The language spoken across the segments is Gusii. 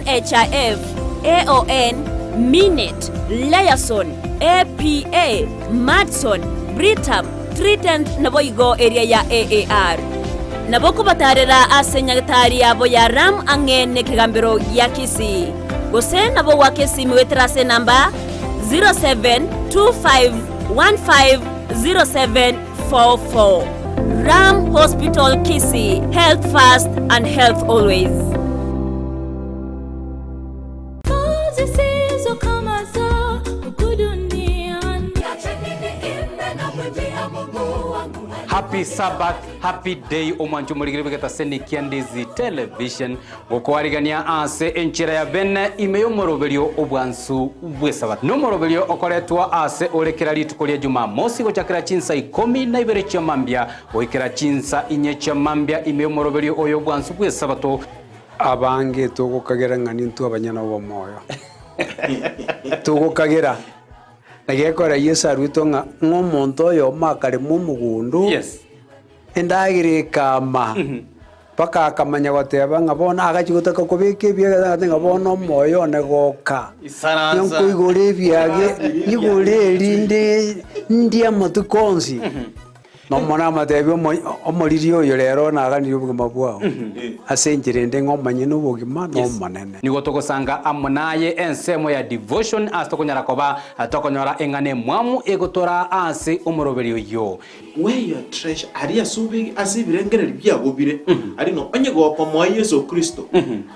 NHIF, AON, Minet, Liaison, APA, Madison, Britam, Trident naboigo eria ya AAR. Nabo okobatarera ase enyagetari yabo ya Ram ang'e nekegambero gia Kisii. Gose nabo goaka esimi goetera ase enamba 0725150744. Ram Hospital Kisii, health first and health always. Happy Sabbath, happy day omwancho omorigeri bw'egetaseni kia Ndizi Television gokoarigania ase enchera ya bene ime y'omoroberio obwansu bw'esabato. Nomoroberio okoretwa ase ore kera rituko ria Jumamosi gochakera chinsa ikomi na ibere chia mambia goikera chinsa inye chia mambia ime y'omoroberio oyo obwansu bw'esabato. Abange togokagera ng'a nintwe abanyene obomoyo. Togokagera. Na gekora Yeso aruetwe ng'a ng'a omonto oyomo akarema omogondo, Yes. endagera ekama, mpaka akamanya goteba ng'a bono agachia gotaka kobeka ebiage agateba ng'a bono omoyo one goka. Isaransa. Nkoigora ebiage, nyigore erinde ndie amatuko onsi. Nomonene amatebie omoriri oyo rero naganirie obogima bwao, ase enchera ende ng'a omonyene obogima n'Omonene. Nigo togosanga amo naye ensemo ya devotion ase tokonyara koba tokonyora eng'ana emwamu egotoraa ase omoroberi oyio. Where your treasure, aria ase obe ase ebirengererio biago bire, aria no onye gokomoa Yeso Kristo,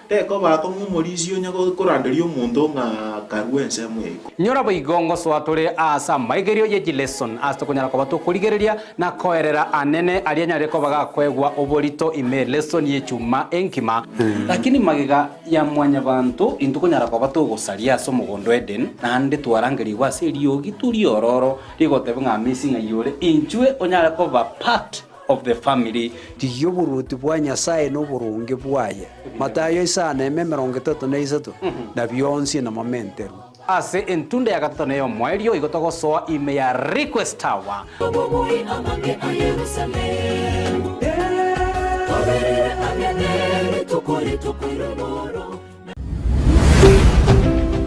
tekoba akong'u omorisia onye koranderia omonto ng'a karue ensemo ya igoro. Nyora boigo ngosoa tore aase amaigerio ye chileson ase tokonyara koba tokorigereria na koerera anene aria anyare koba gakoegwa oborito ime lesson y'echuma enkima. Lakini magega ya mwanyabanto intwe konyara koba togosaria ase omogondo Eden, naende twarangerigwe ase eriogi riororo rigoteba ng'a amesi ng'ai ore, inchwe onyare koba part of the family. Rigia oboruoti bwa Nyasae na oboronge bwaye, Matayo isano eme 33, na bionsi namamenterwe. Ase entunda ya gatato na ey'omoerio igo togosoa ime ya Request Tower.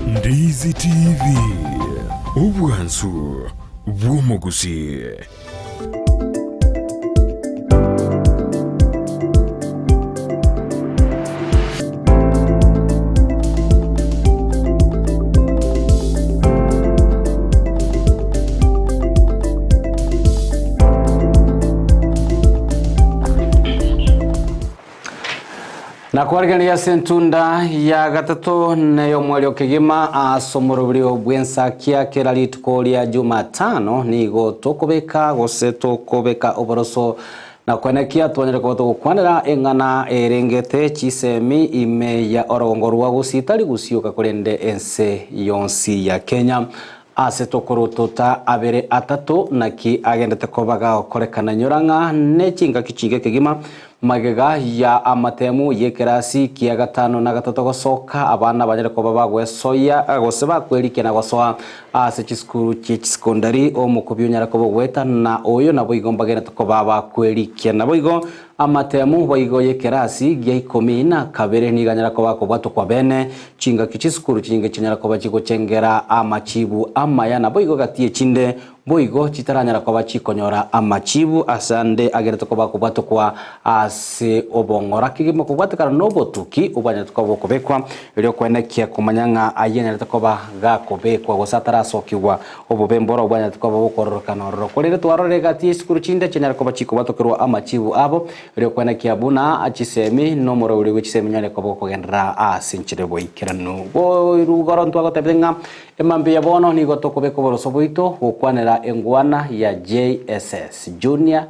Ndizi TV, obwansu bw'omogusii. Nakwarigania ase entunda ya gatato na ey'omwerio kegima ase omoroberio bw'ensakia kera rituko ria Jumatano nigo tokobeka gose tokobeka oboroso na koenekia twanyare koba togokwanera eng'ana erengete chisemi ime ya orogongo rwa Gusii tari gusioka korende ense yonsi ya Kenya ase tokorotota abere atato naki agendete koba gagokorekana nyora ng'a ne chingaki chinge kegima Magega ya amatemu y'ekerasi kia gatano na gatato gosoka, abana banyare koba bagwesoyia gose bakwerikia na gosoa ase chisukuru chie chisekondari. Omokubi onyare koba ogoeta na oyo naboigo mbagenete koba bakwerikia. Naboigo amatemu boigo y'ekerasi gia ikomi na kabere nigo anyare koba akobwatwa kwa bene. Chingaki chisukuru chinyinge chinyare koba chigochengera amachibu amaya naboigo gati y'echinde Boigo chitaranyara koba chikonyora amachibu ase ande agerete koba kobwatokwa ase obong'ora kegima kobwatekana nobotuki obwanyarete koba bokobekwa, erio kwenekia komanya ng'a ayio anyarete koba gakobekwa gose atarasokigwa obobe mboro bwanyarete koba bokororokana ororo. Korende twarorire egati y'echisukuru chinde chianyare koba chikobwatokerwa amachibu abo, erio kwenekia buna chisemi nomoroberio bwe chisemi onyare koba gokogenderera ase enchera y'oboikeranu. Boiru igoro ntwagotebete ng'a Emambia bono nigo tokobeka oboroso bwaito gokwanera engwana ya JSS, Junior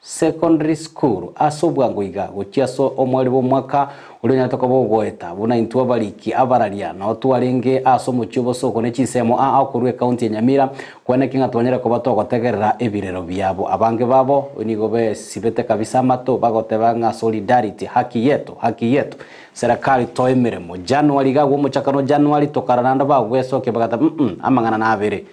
Secondary School, ase obwango iga gochia ase omweri bw'omwaka oria onyarete koba ogoeta buna intwe abariki abararia nao twarenge ase omochie obosoko ne chinsemo aa okorwa ecounty ya Nyamira kweneki ng'a twanyare koba togotegerera ebirero biabo. Abange babo nigo besibete kabisa amato bagoteba ng'a solidarity haki yetu haki yetu. Serikali toe emeremo. January iga agwo omochakano January tokarora naende bagwesokia bagateba mm amang'ana nabere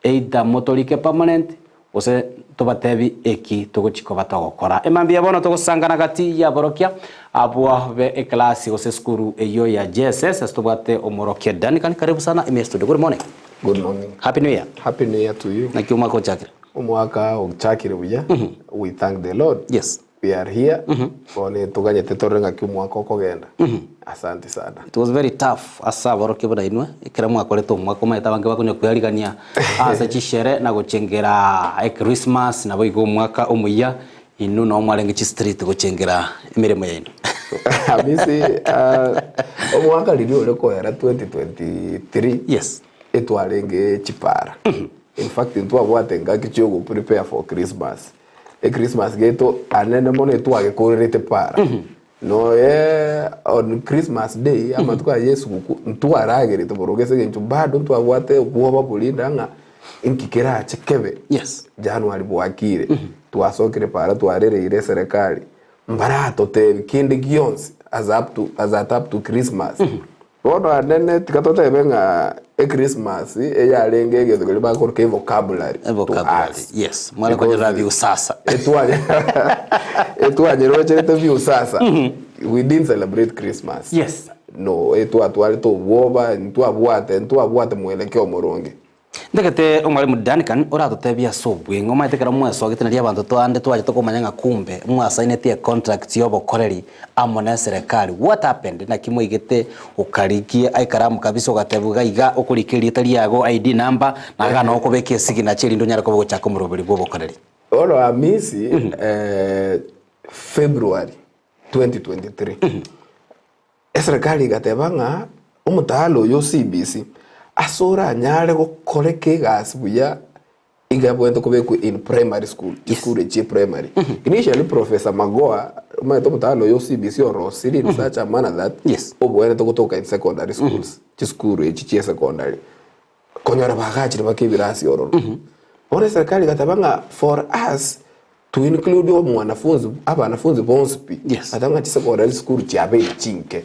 either motorike permanent Gose tobatebi eki togochia koba togokora. Emambia bono togosangana gati y'aborokia abwo be eklasi gose esukuru eyio ya JSS ase tobwate omworokia Duncan. Karibu sana ime studio. Good morning. Good morning. Happy New Year. Happy New Year to you. Naki omwaka ochakire? Omwaka ochakire buya. We thank the Lord. Yes. We are here. Bono toganyete torore ng'aki omwaka okogenda. Asante sana. It was very tough ase aborokia buna inwe, ekero mwakorete omwaka omanyete abange bakonya kwearigania ase chishere na gochengera echristmas naboigo omwaka omuya, inwe noo mwarenge chistreet gochengera emeremo yaino. Hamisi, ah, omwaka riria ore koera 2023 Yes. etwarenge chipara. In fact ntwabwate engaki chia ogo prepare for Christmas. Echristmas gaitu anene mono etwagekorerete para. Noye on Christmas day amatuko aya y'esuguku ntwaragerete boronge ase eng'encho bado ntwabwate obwoba borinda ng'a inki kerache kebe Yes. January bwakire twasokire para twarereire eserekari mbaratotebi kende gionsi as up to, as at up to Christmas. Bono anene tiga totebe ng'a echristmas eyarenge egento keria bakoroka evocabulary to Vocabulary. us. Yes. Mware konyora viusasa. Etwanyerocherete viusasa. We didn't celebrate Christmas. Yes. No, etwatwarete obwoba, ntwabwate, ntwabwate mwelekeo omoronge. Ntagete omwalimu Duncan oratotebie ase obweng'e, omanyete ekero mwesogete nario abanto twande twachete komanya ng'a kumbe mwasainetie econtract ya obokoreri amo na eserekari. What happened? Naki mwaigete okarigia ekaramu kabisa ogateba iga iga okorika erieta riago, ID number, na iga noo okobeka esignature erinde onyare koba ogochaka omoroberi bwa obokoreri. Bono Hamisi, eh, February 2023, Eserekari egateba ng'a omotaala oyo o CBC ase oranyare gokoreka egasi buya iga abwenerete kobekwa in primary school, chisukuru echi chia primary. Initially Professor Magoha omanyete omotaala oyo o CBC orosirie in such a manner that Yes. obwenerete gotoka in secondary schools, chisukuru echi chia secondary. Konyora bagachire mpaka ebirasi ororo. Bono eserekari egateba ng'a for us To include omwanafunzi abanafunzi bonsi pi Yes. ata ng'a chisecondary school chiabeire chinke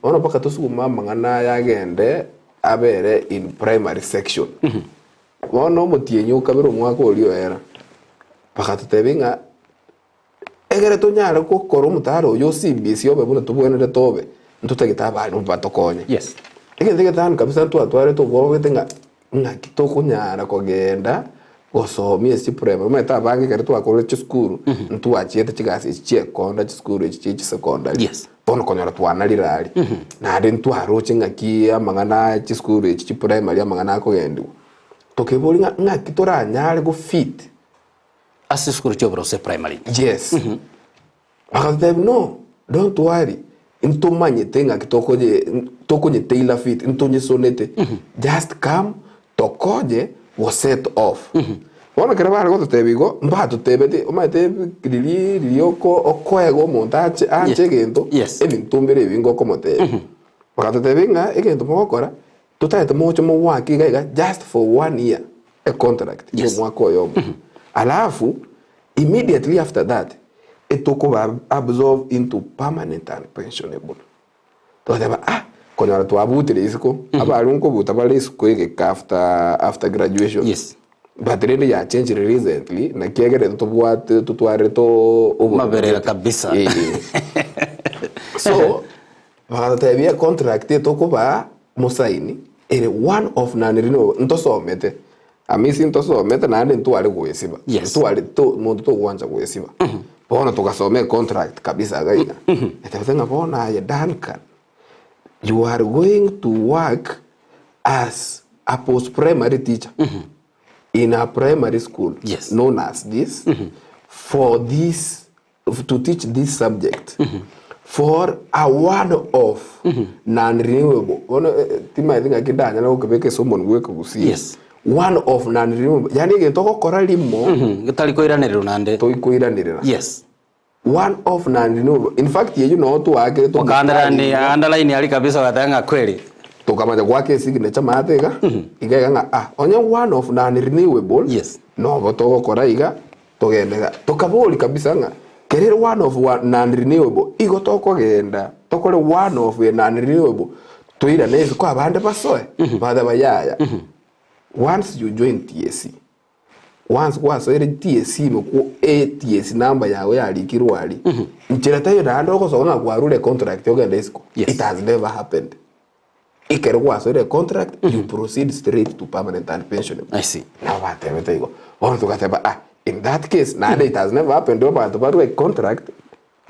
bono mpaka tosugume amang'ana aya agende abere in primary section bono omotienyi okabere omwaka oria oera bagatotebia ng'a egere tonyare gokora omotaro oyo o CBC obe buna tobwenerete obe ntotagete abalimu batokonye. Yes. Egento egetano kabisa ntwatwarete obwoba bwete ng'a Ng'aki tokonyara kogenda gosomia ase chipremari? Omanyete abange ekero twakorire chisukuru, ntwachiete chigasi echi chiekonda chisukuru echi chie chisecondary. Yes. Bono konyora twanarire aria. Naende ntwaroche ng'aki amang'ana aya chisukuru echi chiprimary amang'ana akogendigwa. Tokeboria ng'a ng'aki toranyare gofit. Ase chisukuru chi'oborose primary. Yes. Bagatotebia, No, don't worry, ntomanyete ng'aki tokonye tokonye tailor fit, ntonyesonete, just come tokonye go set off. Bono ekero bare gototebia igo, mbatotebeti, omanyete riria riria oko okoega omonto ache anche egento, Yes. ebinto mbire ebinge okomotebia. Bagatotebia ng'a egento mogokora, totagete moche mogoaka iga iga just for one year, econtract ya Yes. omwaka oyomo. Alafu, Immediately after that, etokoba absorb into permanent and pensionable. Togateba ah, konyora twabutire isiko, abarimu nkobuta bare isiko egeka after, after graduation. Yes. But rende yachenchire recently, naki egere ntobwate totwarete obo- Maberera kabisa. Eh. So, bagatotebia contract etokobaa mosaini ere one of non renewable, ntosomete. Amisi ntosomete naende ntware goesiba. Yes. Ntware to monto togwancha goesiba. Bono togasoma econtract kabisa iga iga. Etebete ng'a bono aye Duncan, you are going to work as a post primary teacher in a primary school Yes. known as this for this to teach this subject for a one off non renewable bono eh, eh, timaeti ng'aki ndanyare gokebeka ase omonwa bwa ekegusii Yes. one off non renewable yaani egento ogokora rimo Getari koiranererwa naende. toikoiranerera Yes. one off non renewable in fact eywo noo twakerete Okanderani underline ari kabisa ogateba ng'a kweri. tokamanya goaka esignature maate iga iga iga ng'a ah onye one of non renewable Yes. nobo togokora iga Togende iga, tokaboria kabisa ng'a kere ere one of wa non renewable, igo tokogenda tokore one of a non renewable, toirane isiko abande basoe? Bateba yaya, once you join TSC, Once gwasoire TSC ime kwo ATS number yago yarikirwe aria, nchera taiyo naende ogosoka ng'a kwarure econtract ogende isiko. Yes. It has never happened. Ekero gwasoire econtract, you proceed straight to permanent and pensionable. I see. Nabo batebete igo. Bono togateba ah, in that case, naende it has never happened abanto barue econtract,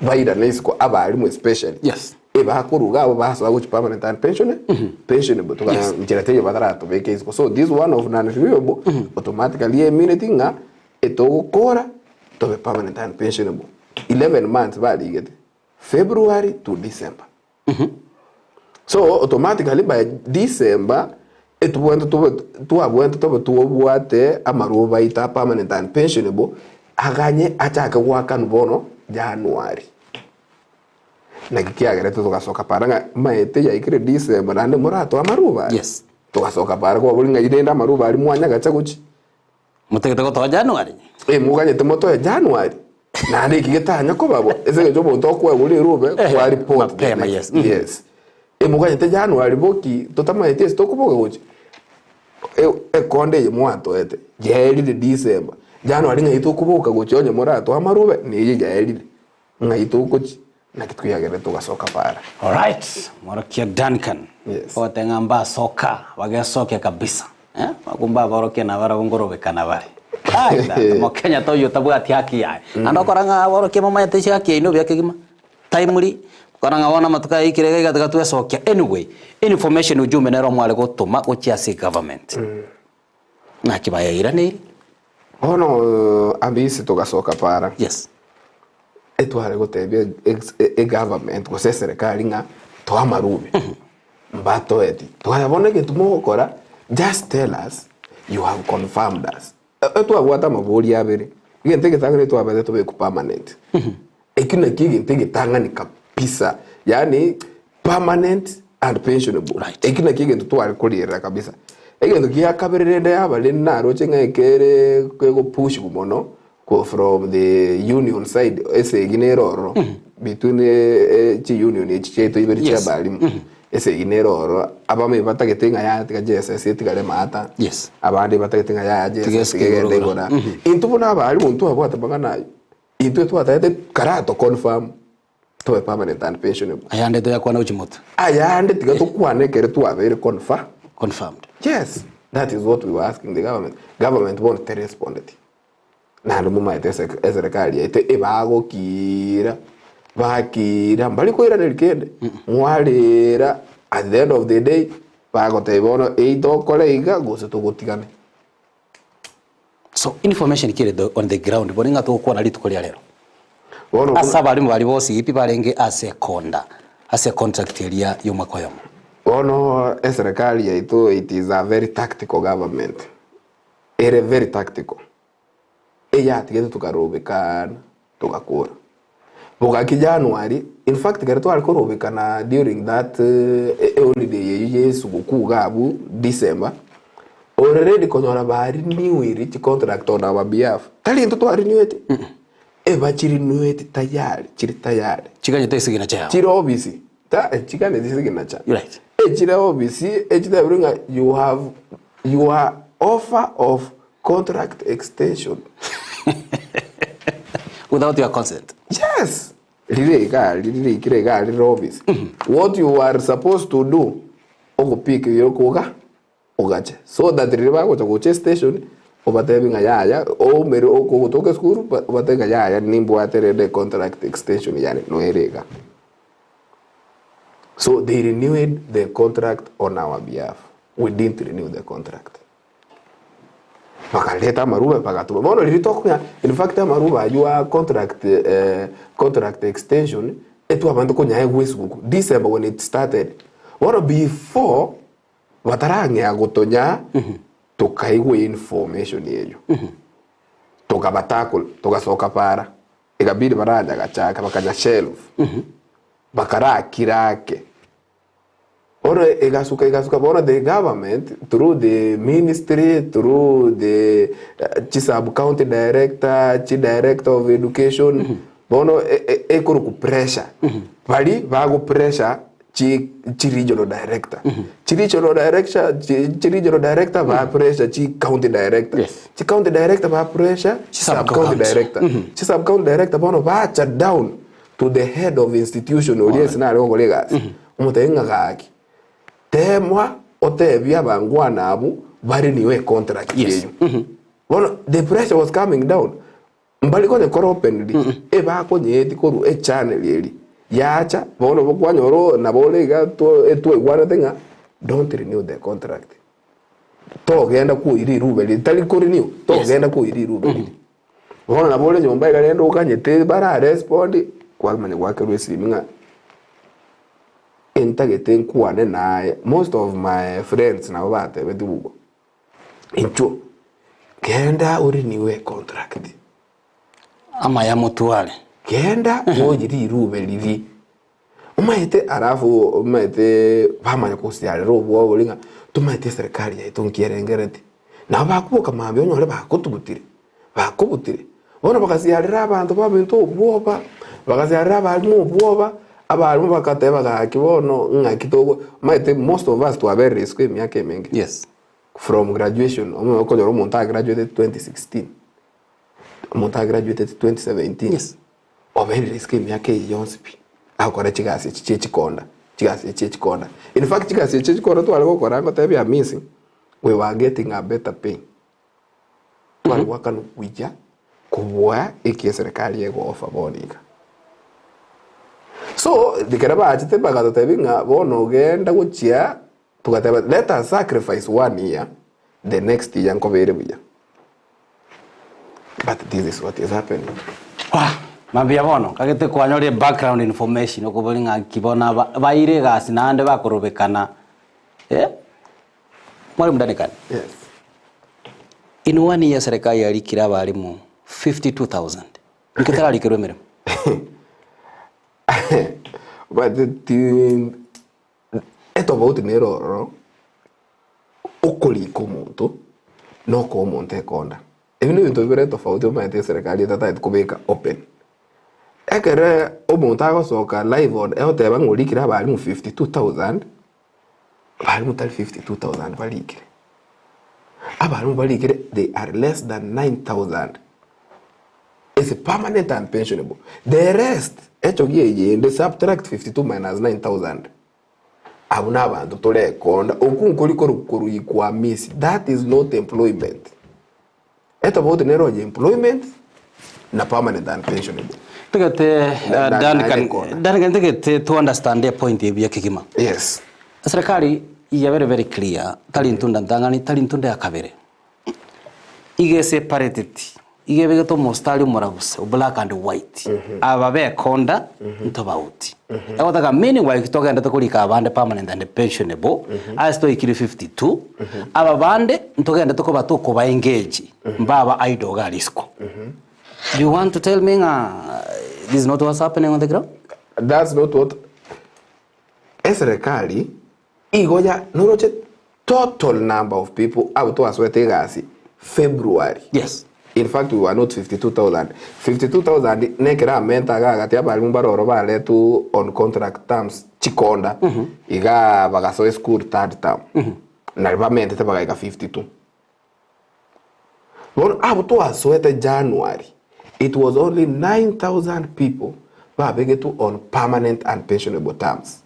bairane isiko abalimu especially. Yes. Ebakoruga abwo basoa gochia permanent and pension pensionable toka Yes. nchera teiyo bataratobeke isiko. So this one of non renewable automatically emineti ng'a etogokora tobe permanent and pensionable. 11 months barigete February to December. So automatically by December etobwate tobe twabwate tobe twobwate amaroba aito a permanent and pensionable aganye achake goakanwa bono January. Naki kiagerete togasoka para ng'a maete yaikire December naende moratoe amaruba aya? Yes. Togasoka para kwabori ng'ai rende amaruba aria mwanyagacha gochia? Motagete gotoa January? Eh, moganyete motoe January? Naende eki getanya koba bo, ase eng'encho omonto okoegwa rirube Eh, kwa report the mapema, next- yes. Mm. Yes. Eh, moganyete January boki totamanyeti ase tokoboka gochia. E- ekonde eye mwatoete yaerire December, January ng'ai tokoboka gochia onye moratoe amarube neye yaerire. Ng'ai togochia? Naki twiagerete togasoka para. Alright, Mworokia Duncan. Yes. Ogote ng'a mbasoka, bagesokia kabisa. Eh? Abwo mbaborokia nabarabwo nkorobekana bare. Ai, tata, Mokenya toiyo otabwati haki yaye. Naende okora ng'a aborokia bamaete chihaki yaino buya kegima. Timely, okora ng'a bono amatuko aya aikire iga iga tiga twesokia. Anyway, information ujumbe nere omware gotoma gochia ase egovernment. Naki bayairaneire. Bono Hamisi togasoka para. Yes. Etware gotebia egovernment gose eserekari ng'a toa amarube mbatoeti. Tokaya bono egento mogokora just tell us you have confirmed us. Etwabwate amabori abere, egento egetang'ani etwabete tobekwe permanent. Ekio nakio egento egetang'ani kabisa, yaani permanent and pensionable. Right. Ekio nakio egento tware korierera kabisa. Egento gia kabere rende yaba rende naroche ng'a ekere kegopushigwa mono ko from the union side esegi nere ororo between chi union echi chiaito ibere chia Yes. abalimu esegi nere ororo abamo ebatagete ng'a yaya tiga JSS etigare maata Yes. abande batagete ng'a yaya Tiga JSS esike tiga egende igoro igoro. Intwe buna abalimu ntwabwate amang'ana aywo. Intwe twatagete karato confirm tobe permanent and pensionable. Ayande toyakwana gochia motwe. Ayande tiga tokwane ekere twabeire confa. Confirmed. Yes, that is what we were asking the government. Government bono terespondeti. Naende momaete ese eserekari yaito ebagokira bakira mbari koiraneria kende mwarera at the end of the day bagotebia bono ei tokore iga gose togotigane. So information ki ere on the ground bono ng'a togokwana rituko ria rero? Bono Ase abalimu baria bonsi pi barenge ase ekonda ase econtract eria y'omwaka oyomo. Bono eserekari yaito it is a very tactical government, ere very tactical. Eyatigete tokarobekana togakora. Bogaki January, in fact ekero tware korobekana during that eholiday eyio ya esugukuu iga abwo December, already konyora ba renewiri chicontract on our behalf. Tari intwe twa reneweti, ebachireneweti tayari, chiri tayari. Chiganyete esignature yao. Chire obisi, ta chiganeti signature. Right. Echire obisi, echitebire ng'a you have your offer of Contract extension. Without your consent. Yes. Rire iga rire rikire iga rire office. What you are supposed to do ogopick yokoga ogache so that rire bagocha gocha station obatebi ng'a yaya oumere ogotoka esukuru obatebi ng'a yaya nimbwate rende contract extension yane noere iga. So they renewed the contract on our behalf. We didn't renew the contract. Bakareta amarube bagatuma. Bono riria tokonya in fact amarube aywo a contract eh, contract extension etwabande konyaegwa esuguku December when it started. Bono before batarang'ea gotonya tokaigwa information eywo. Tokabatackle togasoka para ekabidi baranyagachaka bakanya shelve bakarakira ake. Bono egasuka egasuka bono the government through the ministry through the chi sub county director chi director of education bono ekorokwa pressure bari bago pressure Chi chi regional director. Chi regional director chi chi regional director ba pressure chi county director. Yes. Chi county director ba pressure Chi chi sub sub county county. director. Chi sub county director bono bacha down to the head of institution oria ase nare gokora egasi. Omotebia ng'a gaki, temwa otebie abangwana abwo barenew econtract Yes. eywo. Bono the pressure was coming down. Mbari konyekora openly, ebakonyeeti korwa echannel eria yacha, bono kwanyora oo nabo ore iga twaigwanete ng'a don't renew the contract. Togenda kwoyia rirube riria, tari ko renew, togenda kwoyia rirube riria. Bono nabo ore nyomba iga rende okanyete bara respond, kwamanya gwakerwa esimi ng'a entagete nkwane naye, most of my friends nabo batebetigwe igo. Inchuo, genda orinewe econtract. Amaya motware. Genda oye rirube riria. Omanyete alafu omanyete bamanya gosiarera obwoba boria ng'a tomanyete eserikari yaito nki erengereti. Nabo bakoboka mambia onyore bakotugutire, bakobutire. Bono bagasiarera abanto baminto obwoba, bagasiarera abalimu obwoba, abalimu bagateba gaki bono ng'aki togo omanyete most of us twaberire isiko emiaka emenge. Yes. From graduation, omanye okonyora omonto agraduated 2016, omonto agraduated 2017, Yes. oberire isiko emiaka eye yonsi pi, agokora chigasi echi chia echikonda, chigasi echi chia echikonda. In fact chigasi echi chia echikonda tware gokora ngotebia Hamisi, we were getting a better pay. Tware goakanwa buya kobua eki eserekari egoofa bono iga. So, ekero bachete bagatotebia ng'a bono genda gochia, togateba let us sacrifice one year, the next year nkobe ere buya. But this is what is happening. Wah! Mambia bono, kagete kwanyorire background information okobori ng'aki bono aba baire egasi naende bakorobekana eh? Mwalimu Duncan. Yes. In one year serikali yarikire abalimu 52,000. Nki tararikerwe emeremo? But ti etofauti nere ororo okorika omonto na okoa omonto ekonda. Ebi nebinto bibere tofauti omanyete eserekari etatagete kobeka open. Ekere omonto agosoka live on air oteba ng'a orikire abalimu 52,000. Abalimu tari 52,000 barikire, abalimu barikire they are less than 9,000 ase permanent and pensionable. The rest echogi eyende subtract 52 minus 9,000 abwo na abanto torekonda okwo nkori korwa misi that is not employment. Etofauti nere oye employment na permanent and pensionable. Ntagete Na- na- Duncan, naye kona. Duncan ntagete to understand epoint eye buya kegima. Yes. Serikali yabere very clear, tari ntunda ntang'ani, tari ntunda ya kabere. Iga eseparateti, iga ebegete omostari omorabuse, o black and white. Aba bekonda ntobauti. Egotaka meanwhile togendete korika abande permanent and pensionable, ase toikire 52, aba bande ntogendete koba tokoba engage, mbaba idle iga risiko. Do you want to tell me ng'a this is not what's happening on the ground? That's not what eserekari igo ya noroche total number of people abwo twasoete egasi February. Yes. In fact we were not 52,000. 52,000 nekero amenta iga agati abalimu bare oro baretwe on contract terms chikonda iga bagasoa eschool third term. Nari bamentete bagaika 52. Bono abwo twasoete January it was only 9,000 people babegetwe on permanent and pensionable terms.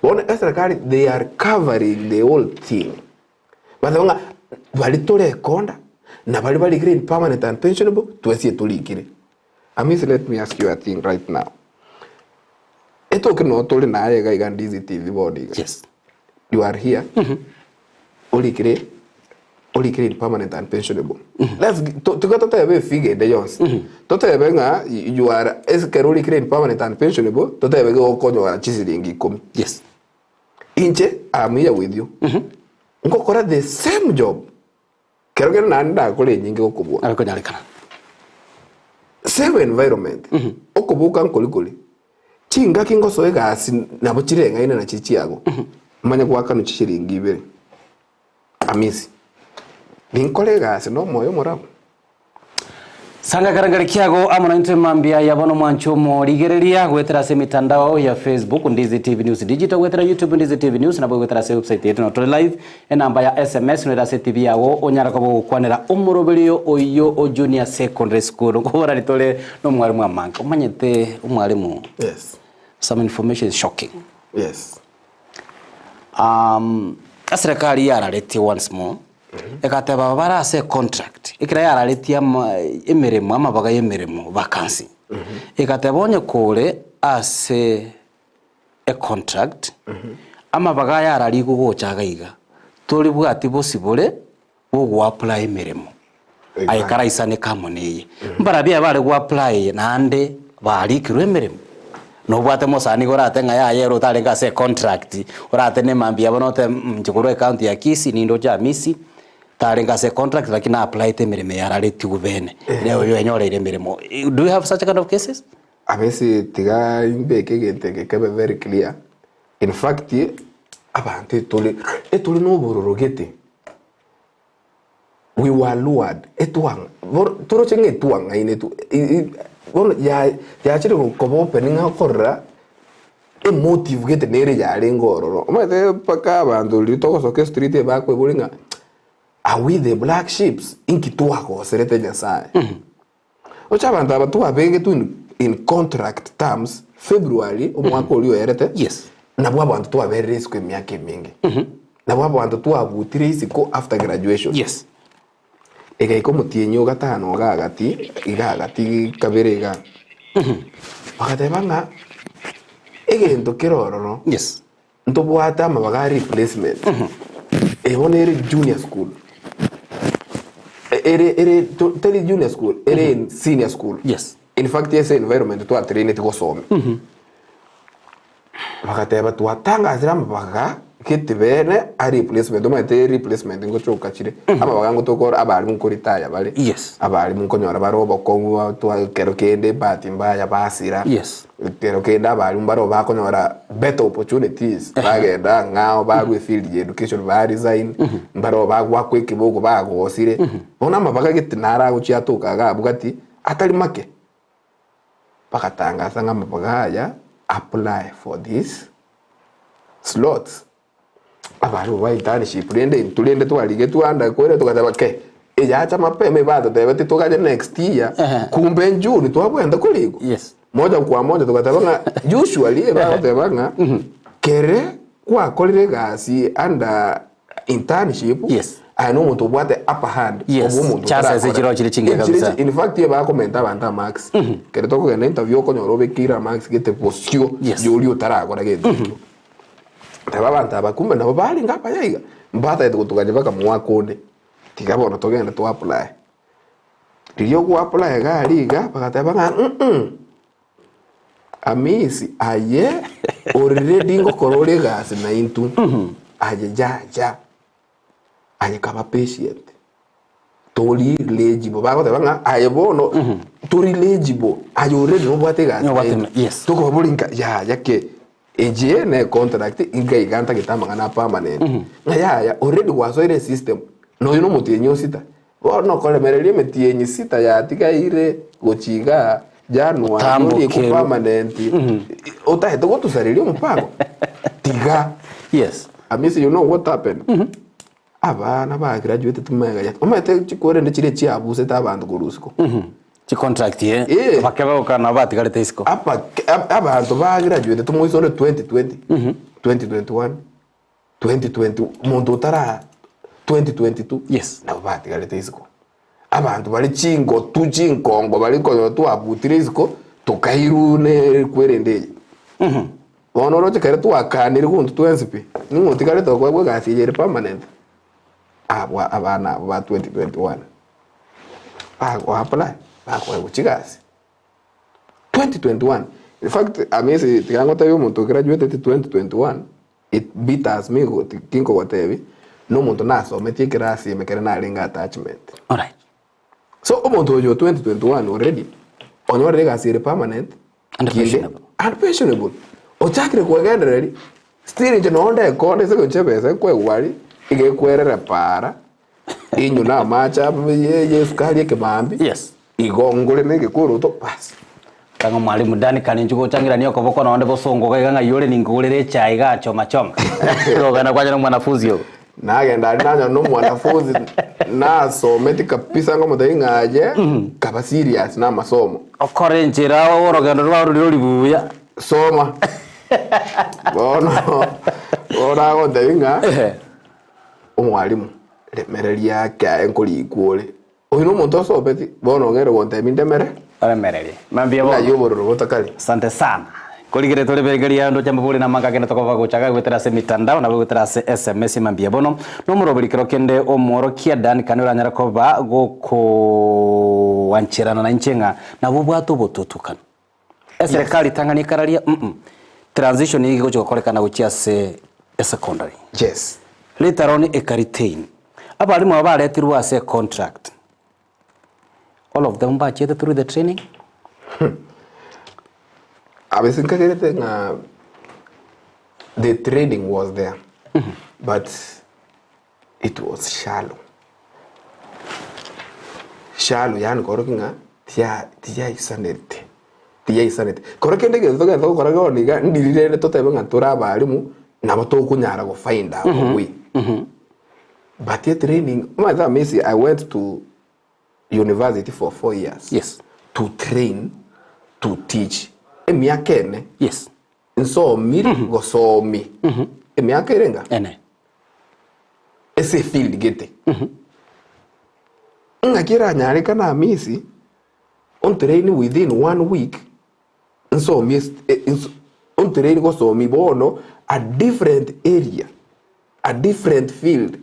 Bono eserekari they are covering the whole thing. Bateba ng'a baria torekonda na baria barikire in permanent and pensionable twesie torikire. Amisi let me ask you a thing right now. Etoke noo tore naye iga iga Ndizi TV bono iga. Yes. You are here. Orikire orikire in permanent and pensionable. Let's gi- to- tiga totebe efigure ende yonsi. Totebe ng'a you are ekero orikire in permanent and pensionable totebe gokonyora chisiringi ikomi. Yes. Inche am here with you. Ngokora the same job. Kero kende naende ndakore enyinge gokobua. Nabo ekonyarekana. Same environment. Okoboka nkori kori. Chingaki ngosoa egasi nabo chireng'aine nachi chiago. Manye goakanwa chishiringi ibere. Amisi. Ninkore egasi nomoyo omorabu. Sanga ekerengeri kiago amo naintwe mambia ya bono mwanche omorigereria goetera ase emitandao ya Facebook Ndizi TV News Digital goetera YouTube Ndizi TV News nabo goetera ase website yetu notore live enamba ya SMS noira ase TV yago onyara koba ogokwanera omoroberio oyio o Junior Secondary School nkoborani tore na omwarimu amange omanyete omwarimu Yes. some information is shocking Yes. Um, eserekari yararetie once more egateba aba bare ase econtract ekero yararetie ama emeremo amabaga y'emeremo vacancy egateba onye kore ase econtract amabaga aya ararigwe gocha iga iga toribwati bosibore bogoapply emeremo aye karaisaneke amo neye. Mbarabwo abare goapply naende barikirwe emeremo. Nobwate mosani iga orate ng'a yaya ere otarenge ase econtract, oratene mambia bono ote mh inche korwa ecounty ya Kisii ninde oche Hamisi, tarenge ase econtract lakini na applyete emeremo eye araretigwe bene, ere oyo oenyoreire emeremo. Do you have such kind of cases? Abese tiga imbeke egento eke kebe very clear, in fact abanto etore etore na obororo gete. We were lured, etwang'a bono toroche ng'a etwang'ainetwe i- i bono ya yachire koba open ng'a okorora emotive gete nere yarenge ororo. Omanyete mpaka abanto riria togosoka estreet ebakoeboria ng'a are we the black sheeps? Inki twagoserete Nyasaye? Oche abanto aba twabegetwe in in contract terms February omwaka oria oerete, Yes. nabwo abanto twaberire isiko emiaka eminge. Nabwo abanto twabutire isiko after graduation. Yes. Egaika omotienyi o gatano iga agati, iga agati kabere iga. Bagateba ng'a egento kere ororo, Yes. ntobwate amabaga a replacement. Eye bono ere junior school. Ere ere to- teri junior school, ere in senior school. Yes. In fact ase environment twatraineti gosomia. Bagateba twatangasire amabaga gete bene a replacement omanyete replacement ngochoka chire amabaga ngotokora abarimu nkoretire bare Yes. abarimu nkonyora bare obokong'u batwa ekero kende ebahati mbaya basira Yes. ekero kende abarimu baroo bakonyora better opportunities bagenda ang'ao barwa efield ya education ba resign mbaroo bagwakwa ekeboko bagosire bono amabaga gete naro agochia atoka iga abwo gati atari make. Bagatangasa ng'a amabaga aya apply for this slots. Abarimu ba internship rende intwe rende twarigetwe under kwere togateba ke eyacha mapema ebatotebeti toganye next year Ehe. kumbe June twabwenta korigwa. Yes. Moja kwa moja togateba ng'a usually ebagoteba ng'a kere gwakorire egasi under internship Yes. aye na omonto obwate upper hand Yes, obwo omonto chances otarakora. chiroo chire chingiya Eh, kabisa. in fact ebakomenta abanto amarks kere tokogenda interview okonyora obekeire amarks gete bosio Yes. yoria otarakora gento ekio teba abanto aba kumbe nabo barenge abaya iga mbatagete gotogania mpaka mwaka onde tiga bono togende to apply riria ogo apply iga aria iga bagateba ng'a mm Amisi aye already ngokora ore egasi naintwe aye yaya aye kaba patient tori legible bagoteba ng'a aye bono tori legible aye already nobwate egasi Nobwate naintwe. yes. Tokobaboria nka yaya ke eye ne contract inga iga ntagete amang'ana a permanent ng'a yaya already gwasoire esystem nonya na omotienyi o sita Bono okoremereria emetienyi sita yatigaire gochia igaa January Otamboke. oriikwe permanent otagete gotusareria omopango tiga Yes. Amisi you know what happened abana ba graduated magega ya omanyete chikorende chiria chiabusete abanto korwa isiko Chicontract eh. Eh. Bake bagoka nabo batigarete isiko. Apa abanto ba graduated moise ore 2020 2021 2020 omonto otara 2022 Yes. nabo batigarete isiko. Abanto bare chingotu chinkongo bare konyora twabutire isiko tokairwa ne kwerende eye. Bono oroche kere twakanire gonto twensi pi, ning'o otigarete okoegwa egasi eye ere permanent? Abwo abana abwo ba 2021 bago apply bakoegwa chigasi. 2021 in fact Amisi tiga ngotebie omonto ograduateti 2021 it bitters me go tinkogotebi na omonto nasometie ekerasi ime kere narenge attachment. Alright. So omonto oyo o 2021 already onyorire egasi ere permanent And kinde pensionable. and pensionable ochakire kwegendereria still inche nonye ndekonde ase eng'encho ebesa ekwegwa aria iga ekwerera para inywe na amache ye ye esukari ekemambia Yes. Igo ngore na egekoroto bas. Kang'o mwalimu Danica ninchu gochang'irania okoboko nonde bosongo iga iga ng'ai ore ninkogorere echae igaa choma choma. Gokogenda kwanyora omwanafunzi ogo. Nagenda aria nanyora na omwanafunzi nasometi kabisa ngomotebia ng'a aye kaba serious na amasomo. Okore enchera orogendo rwao roria rori buya. Soma. Bono bono agontebia ng'a omwalimu remereria ake aye nkorikwa ore. Oyo nomonto osometi, bono ong'eire gontebia ndemere. Oremererie. Mambia Ng'ai bono. obororo botakari. Asante sana. Korigereria tore begeria ndoche amabori na amanga agende tokoba gocha iga goetera ase emitandao nabo goetera ase SMS mambia bono. Nomoroberi kero kende omworokia Dan kane oranyare koba gokoancherana nainche ng'a nabo obwate obotutukanu. Eserekari tang'ani ekararia mm transition nigo egochi gokorekana gochia ase esecondary. Yes. Later on eka retain. Abalimu aba baretirwe ase econtract, all of them mbachiete through the training? Abese nkagerete ng'a the training was there but it was shallow. Shallow yaani korokia ng'a tiya tiyaisanete tiyaisanete. Koro kende egento togenda gokora bono iga ndiri rende totebe ng'a tore abalimu nabo tokonyara go find our way. But etraining, omanyete Hamisi I went to university for 4 years Yes. to train to teach emiaka ene nsomire gosomi emiaka ere enga Ene. ase efield gete ng'aki eranyarekane Hamisi ontrain within one week nsomie ontrain gosomi bono a different area a different field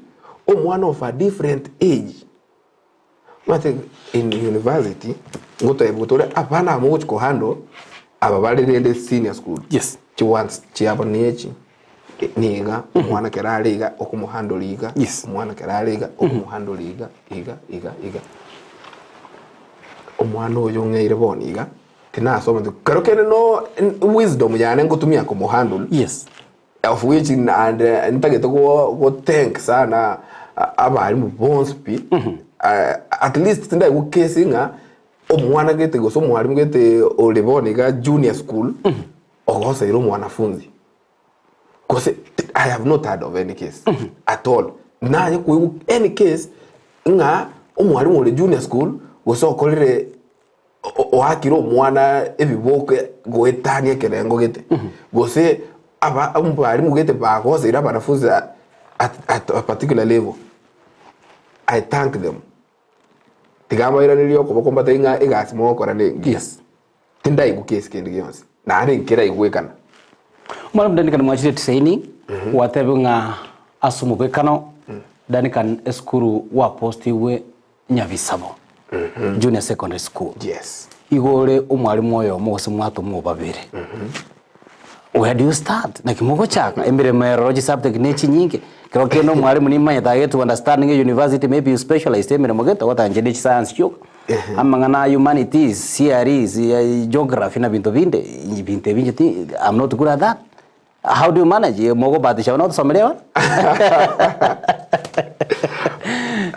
omwana of a different age omanyete in university ngotebiwa tore abana aba mogochi kohandle aba bare rende senior school chiwants chiabo nechi niga omwana kero are iga okomohandle iga omwana kero are iga okomohandle iga iga iga iga. Omwana oyo ong'eire bono iga tinasomete kero kende no wisdom yane ngotumia komohandle Of which and ntagete go go thank sana abarimu bonsi pi at least tindaigwa case ng'a omwana gete gose omwarimu gete ore bono iga junior school ogoseire omwanafunzi gose I have not heard of any case at all naye koigwa any case ng'a omwarimu ore junior school gose okorire Oakire omwana ebiboke goetania ekerengo gete, gose aba abarimu gete bagoseire abanafunzi at, at a particular level. I thank them. Tiga mbairanerie okoboko mbatebie ng'a egasi mogokora ne engiya. Yes. Tindaigwa case kende gionsi, naende nkeraigwekana. Omwana Duncan mwachire training gwatebiwa ng'a ase omobwekano Duncan esukuru gwapostigwe Nyabisabo Junior Secondary School. Yes. Igo ore omwalimu oyomo gose mwatomwa babere. Where do you start? Naki mogochaka emeremo eroro chisubject ne chinyinge. Kero kende omwalimu nimanyete I get to understand ng'a university maybe you specialized emeremo gete ogoteba inche ne chiscience chioka. Amang'ana a humanities, CREs, geography na binto binde, binto ebi inche ti I'm not good at that. How do you manage? Mogobatisha buna otosomeria abana?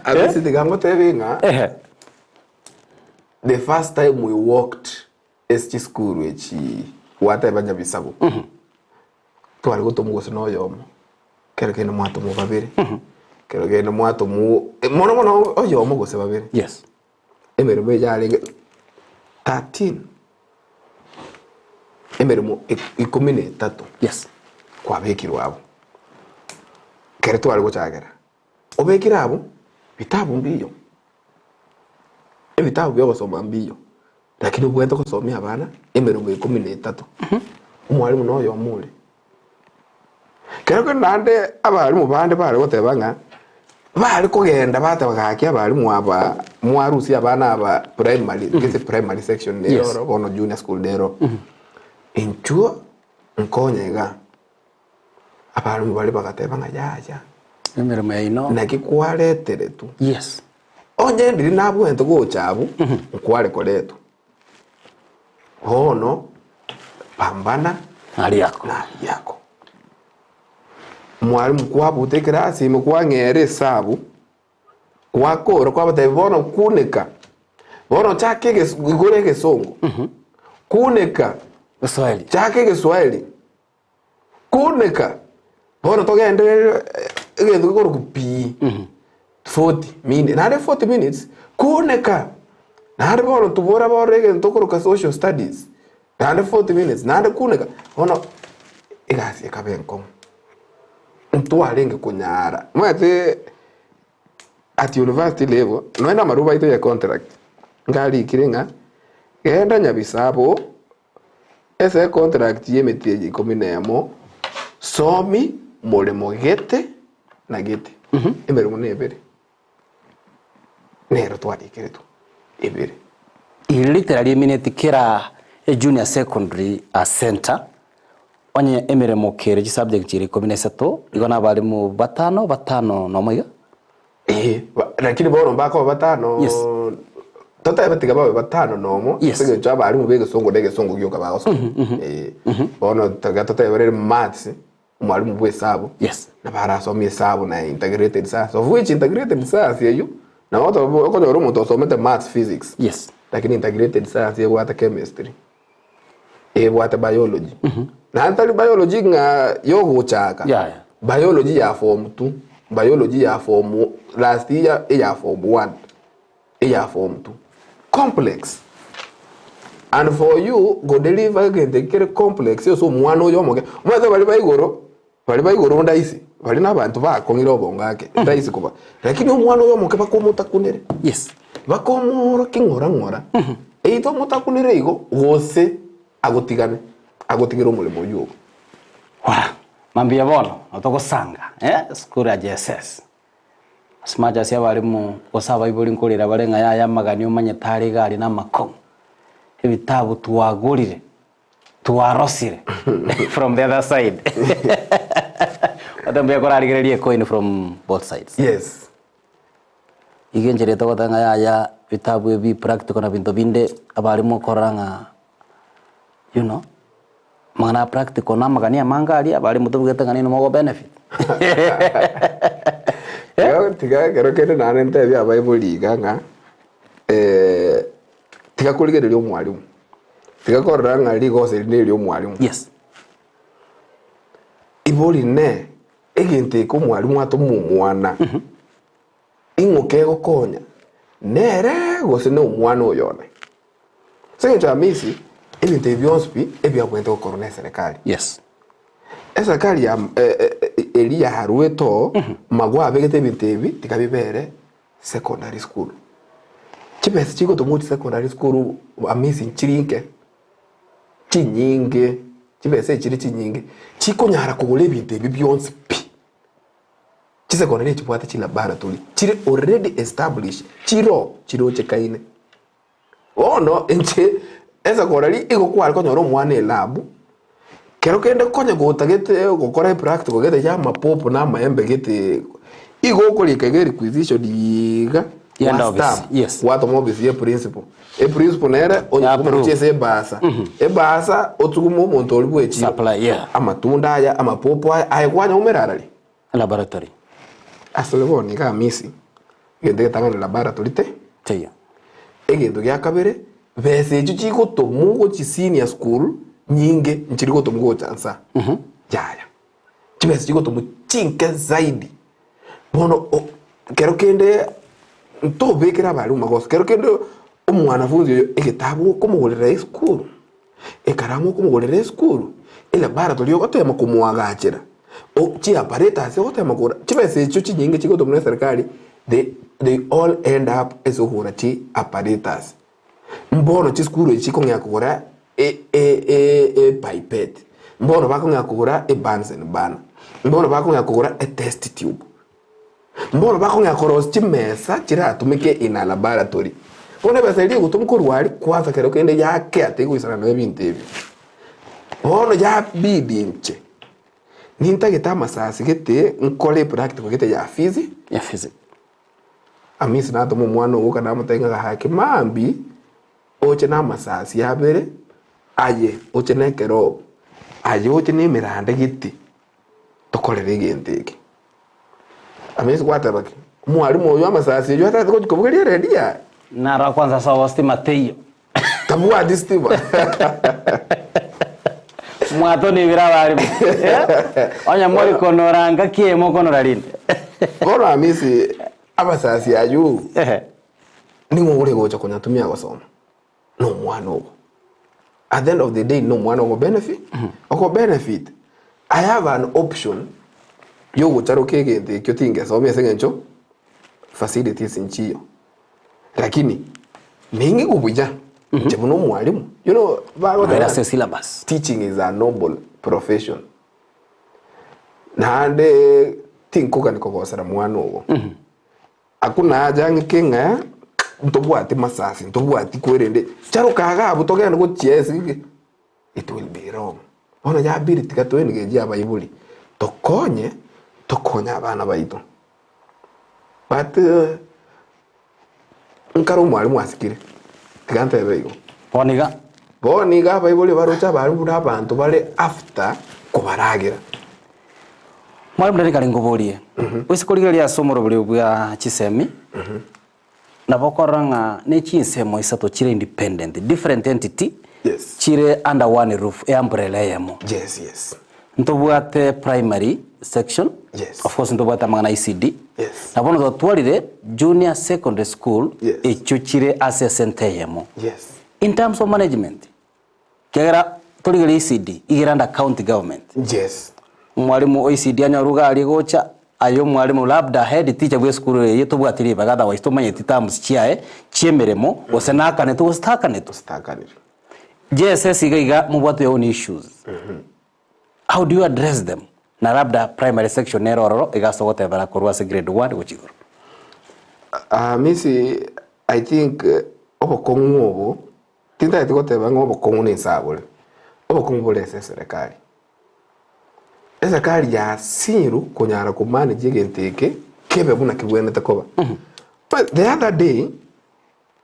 Abisi tiga ngotebie ng'a Ehe. the first time we walked ase chisukuru echi gwateba Nyabisabo tware gotomwa gose na oyomo kero kende mwatomwa babere kero kende mwatomwa mono mono oyomo gose babere Emeremo eye yarenge 13, emeremo ikomi na etato kwabekirwe abwo, ekero tware gochakera, obekire abwo, bitabu mbiyo, ebitabu bia ogosoma mbiyo, lakini obwenerete gosomia abana emeremo ikomi na etato, omwalimu na oyomo ore. Kero kende naende abalimu bande bare goteba ng'a bare kogenda bateba gaki abalimu aba mwarusia abana aba primary gese primary section nero oro bono junior school nero inchuo nkonye iga. Abalimu baria bagateba ng'a yaya Emeremo yaino. naki kwareteretwe onye ndiri nabwenerete gocha abwo nkware koretwa. Bono pambana Nari yako. nari yako. Mwalimu kwabuta ekerasi ime kwang'era esabu, kwakora kwabatebia bono kuneka. Bono chaka eges igoro egesongo, kuneka, Geswahili. chaka egeswahili, kuneka, bono togende egento gekorokwa PE, 40 minutes, naende 40 minutes, kuneka, naende bono tobora bono egento tokoroka social studies, naende 40 minutes, naende kuneka, bono egasi ekaba enkong'u. Ntwarenge konyara, omanyete at university level, nonya na amaruba aito ya contract, ngarikire ng'a genda Nyabisabo ase econtract ya emetienyi ikomi na emo, somi moremo gete na gete, emeremo na ebere, nero twarikeretwe ebere. Iri literally emineti kera ejunior secondary a center Onye emeremo kere chisubject chire ikomi na isato, igo nabarimu batano batano nomo iga. Ee, ba- lakini bono mbakoba batano Yes. totebe tiga babe batano nomo Yes. ase eng'encho abarimu ba egesongo na egesongo gioka bagosoma Eh, bono tiga totebe rere maths omwarimu bwa esabu Yes. nabo arasomie esabu na integrated science of which integrated science eywo nabo otob okonyora omonto osomete maths physics Yes. lakini integrated science ebwate chemistry. Ebwate biology. Naende tari biology ng'a yogochaka. Yaya. Biology ya form two, biology ya form last year eya form one, eya form two. Complex. And for you go deliver egento ekio kere complex ase omwana oyo omoke, omanyete baria ba igoro, baria ba igoro ndaisi, baria na abanto bakong'ire obongo ake, ndaisi koba. Lakini omwana oyo omoke bakomotakunere. Yes. Bakomoorokia ng'ora ng'ora, either omotakunere igo, gose agotigane, agotigere omoremo oyio obo. Wah! Mambia bono notogosanga eh, esukuru ya JSS. As much as abarimu gose abaibori nkorera bare ng'a yaya amagani omanyete are iga aria namakong'u, ebitabu twagorire, twarosire from the other side. Ote mbuya korarigereria ecoin from both sides. Yes. Igo enchera etogoteba ng'a yaya ebitabu ebi practical na binto binde abarimu okorora ng'a you know, amang'ana ya practical na amagani amange aria abarimu tobugete ng'a nini mogo benefit. Tiga tiga ekero kende naende ntebie abaibori iga ng'a tiga korigereria omwalimu, tiga korora ng'a rigoso eri neria omwalimu. Yes. Ibori ne. Egento eke omwalimu atoma omwana, ing'o kegokonya? Nere gose ne omwana oyo one? Ase eng'encho ya misi, ebinto ebi bionsi pi ebiabwenerete gokorwa na eserekari. Yes. Eserekari ya eria yaruete oo, magwa abegete ebinto ebi tiga bibere secondary school. Chibesa chigotomwa gochia secondary school amisi nchiri inke. Chinyinge, chibesa echire chinyinge, chikonyara kogora ebinto ebi bionsi pi. Chisekondari echibwate chilaboratory chire already established, chiroo chirochekaine. Bono inche esekondari igo kware konyora omwana elab, kero kende konya gotagete gokora epractical gete ya amapopo na amaembe gete, igo okorika iga erequisition iga, Yende office, gwastamp, yes. gwatoma office ya eprinciple. Eprinciple nere onye Ya approve. gochia ase ebasa, ebasa otugume omonto oria bwechire Supply, yeah. amatunda aya, amapopo aya, aye kwanyaumera arari. Laboratory. Asore bono iga Hamisi, egento egetang'ani laboratory te, Teiyo. egento gia kabere, besa echio chigotomwa gochia senior school nyinge nchiri gotomwa gocha nsa, yaya. Chibesa chigotomwa chinke zaidi. Bono o kero kende ntobekere abarimu magoso, kero kende omwanafunzi oyo egetabu okomogorera esukuru, ekaramu okomogorera esukuru, elaboratory ogotema komoagachera, o chiapparatus ogotema kogora, chibesa echio chinyinge chigotomwa na eserekari they they all end up ase okogora chiapparatus. Mbono chisukuru echi chikong'ea kogora epipette, mbono bakong'ea kogora ebunsen burner, mbono bakong'ea kogora etest tube, mbono bakong'ea korosia chimesa chiratumeke in a laboratory. Bono ebesa eria egotomwa korwa aria kwanza kero kende yakea tegoisana na ebinto ebio. Bono yabidi inche nintagete amasasi gete nkore epractical gete ya physics. Ya physics. Hamisi natoma omwana ogoka namotebia ng'a gaki mambia oche namasasi abere, aye oche nekerobo, aye oche nemerande gete, tokorere egento eke. Hamisi gwateba ki? Omwalimu oywo amasasi aywo atagete gochia kobugeria eredio yaye. Naro kwanza sobo stima teiyo. Tabwati stima. Mwatonibire abarimu. Eh? Onye mori konora ngaki emo okonora rinde. Bono Hamisi abasasi aywo Ehe. ning'o ore gocha konyatumia gosoma? Na omwana ogo. At the end of the day na omwana ogo benefit, ogo benefit. I have an option yogocharoka egento ekio tingesomia ase eng'encho facilities nchiyo. Lakini ning'igwe buya inche buna omwalimu. You know, bagoteba Noera ase syllabus. teaching is a noble profession. Naende tinkogani kogosera mwana ogo. Akwo nache ang'ike ng'a ntobwati masasi, ntobwati kwerende, charoka iga abwo togende gochia ase it will be wrong. Bono yabidi tiga to engage abaibori, tokonye, tokonye abana baito. But nkare omwalimu asikire, tiga ntebe igo. Bono iga. Bono iga abaibori baroche abarimu buna abanto bare after kobaragera. Mwalimu Derrick kare nkoborie, oise korigereria ase omoroberi bwa chisemi, nabo okorora ng'a ne chinsemo isato chire independent, different entity, Yes. chire under one roof, e umbrella eyemo. Yes, yes. Ntobwate primary section, Yes. of course ntobwate amang'ana ECD, Yes. na bono twatwarire junior secondary school, Yes. echio chire ase esenta eyemo. Yes. In terms of management, Ekiagera torigereria ECD, iga ere under county government. Yes. Omwalimu o ECD anyorwe iga aria gocha, aye omwalimu labda head teacher bwa esukuru eye tobwati ribaga otherwise tomanyeti terms chiaye chi'emeremo gose nakanetwe gose takanetwe. Gose takanire. JSS iga iga mobwate your own issues. How do you address them? Na labda primary section nere ororo iga ase ogotebera korwa ase grade one gochia igoro. Hamisi, I think obokong'u obo Tintageti goteba ng'a obokong'u nense abore, obokong'u bore ase eserekari. Eserekari yasinyirwe konyara ko manage egento eke kebe buna kebwenerete koba. But the other day,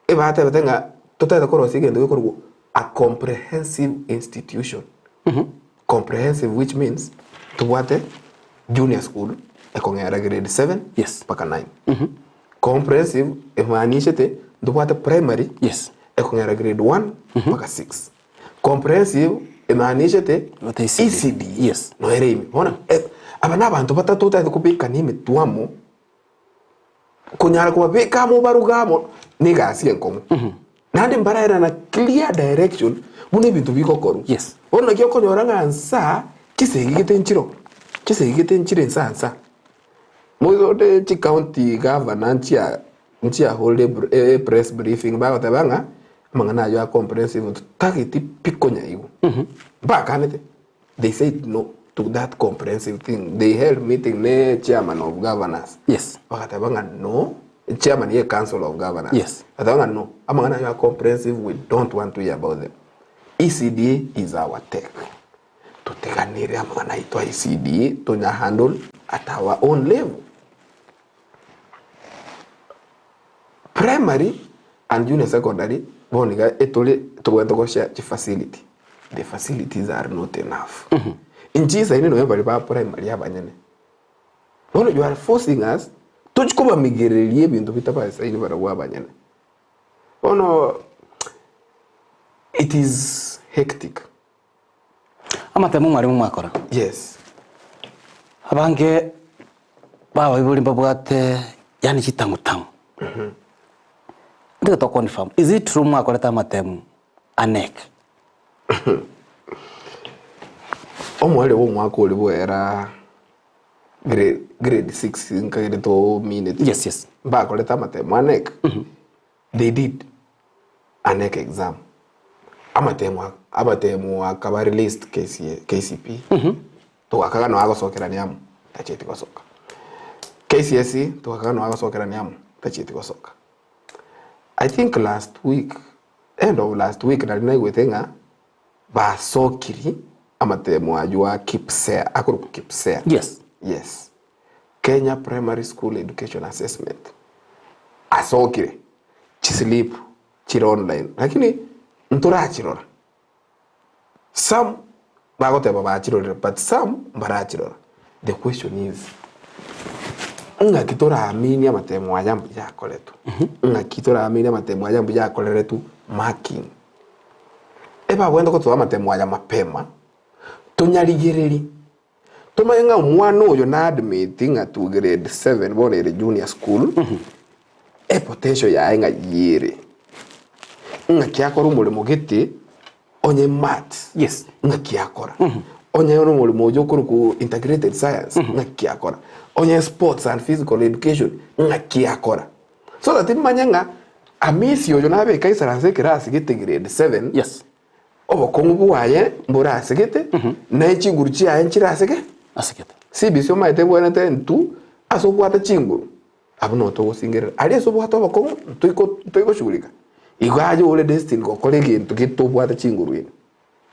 ebatebete ng'a totagete korosia egento gekorokwa a comprehensive institution. Comprehensive which means tobwate junior school ekong'era grade seven Yes. mpaka nine. Comprehensive emaanishete ntobwate primary Yes. ekong'era grade 1 mpaka 6. Comprehensive emaanishete Gote ECD. ECD Yes. noere ime. Bono eh, aba na abanto batato otagete kobekania emetwe amo konyara kobabeka amo obaruge amo na egasi enkong'u. Naende mbaraerana clear direction buna ebinto bigokorwa. Yes. Bono naki okonyora ng'a nsa chisegi gete nchiro, chisegi gete nchire nsa nsa. Moigode chicounty governor nchia nchiaholire e press briefing bagoteba ng'a amang'ana aywo a comprehensive ntotageti pi konyaigwa. Mbakanete, they said no to that comprehensive thing. They held meeting ne chairman of governors. Yes. Bagateba ng'a no, chairman ye council of governors. Yes. Bagateba ng'a no, amang'ana aywo a comprehensive we don't want to hear about them. ECD is our tech. Toteganere amang'ana aito a ECD tonya handle at our own level. Primary and junior secondary bono iga etore tobwenerete goshare chifacility, the facilities are not enough. Inche isaine nonye baria ba primary abanyene, bono you are forcing us tochi kobamigereria ebinto bitabasaini barabwo abanyene. Bono it is hectic. Amatemo mwarimu mwakora. Yes. Abange babaibori mbabwate yaani chitang'utang'u. Nigo to confirm, is it true mwakorete amatemo a KNEC? Omoerio bw'omwaka oria bwera grade, grade 6 nkagere tomineti. Yes, yes. Mbakorete amatemo a KNEC. They did a KNEC exam. Amatemo amatemo akaba released KCA, KCPE. Togakaga nonya agosokerania amo, tachieti gosoka. KCSE togakaga nonya agosokerania amo, tachieti gosoka. I think last week, end of last week nari naigwete ng'a basokiri amatemo aywo a KPSEA, akorokwa KPSEA. Yes. Yes. Kenya Primary School Education Assessment asokire chislip chire online lakini ntorachirora some bagoteba bachirorire but some mbarachirora the question is Ng'aki toraaminie amatemo aya mbuya akoretwe? Ng'aki toraaminie amatemo aya mbuya akoreretwe marking? Ebabwenerete gotoa amatemo aya mapema, tonyarigererie, tomanye ng'a omwana oyo na admit ng'a to grade 7 bono ere junior school, epotential yaye ng'ai ere. Ng'aki akore omoremo gete. Onye maths Yes. ng'aki akora, onye ore omoremo oyio okorokwa integrated science ng'aki akora, onye sports and physical education ng'aki akora. So that manye ng'a Amisi oyo nabeke aisaranse ekerasi gete grade 7 Yes. obokong'u bwaye mbore ase gete, na echinguru chiaye nchire ase ge Ase gete. CBC omanyete ebwenerete intwe ase obwate chinguru. Abwo noo togosingerera. Aria ase obwate obokong'u ntoiko ntoigoshughulika. Igo aye ore destined gokora egento gete obwate chinguru ime.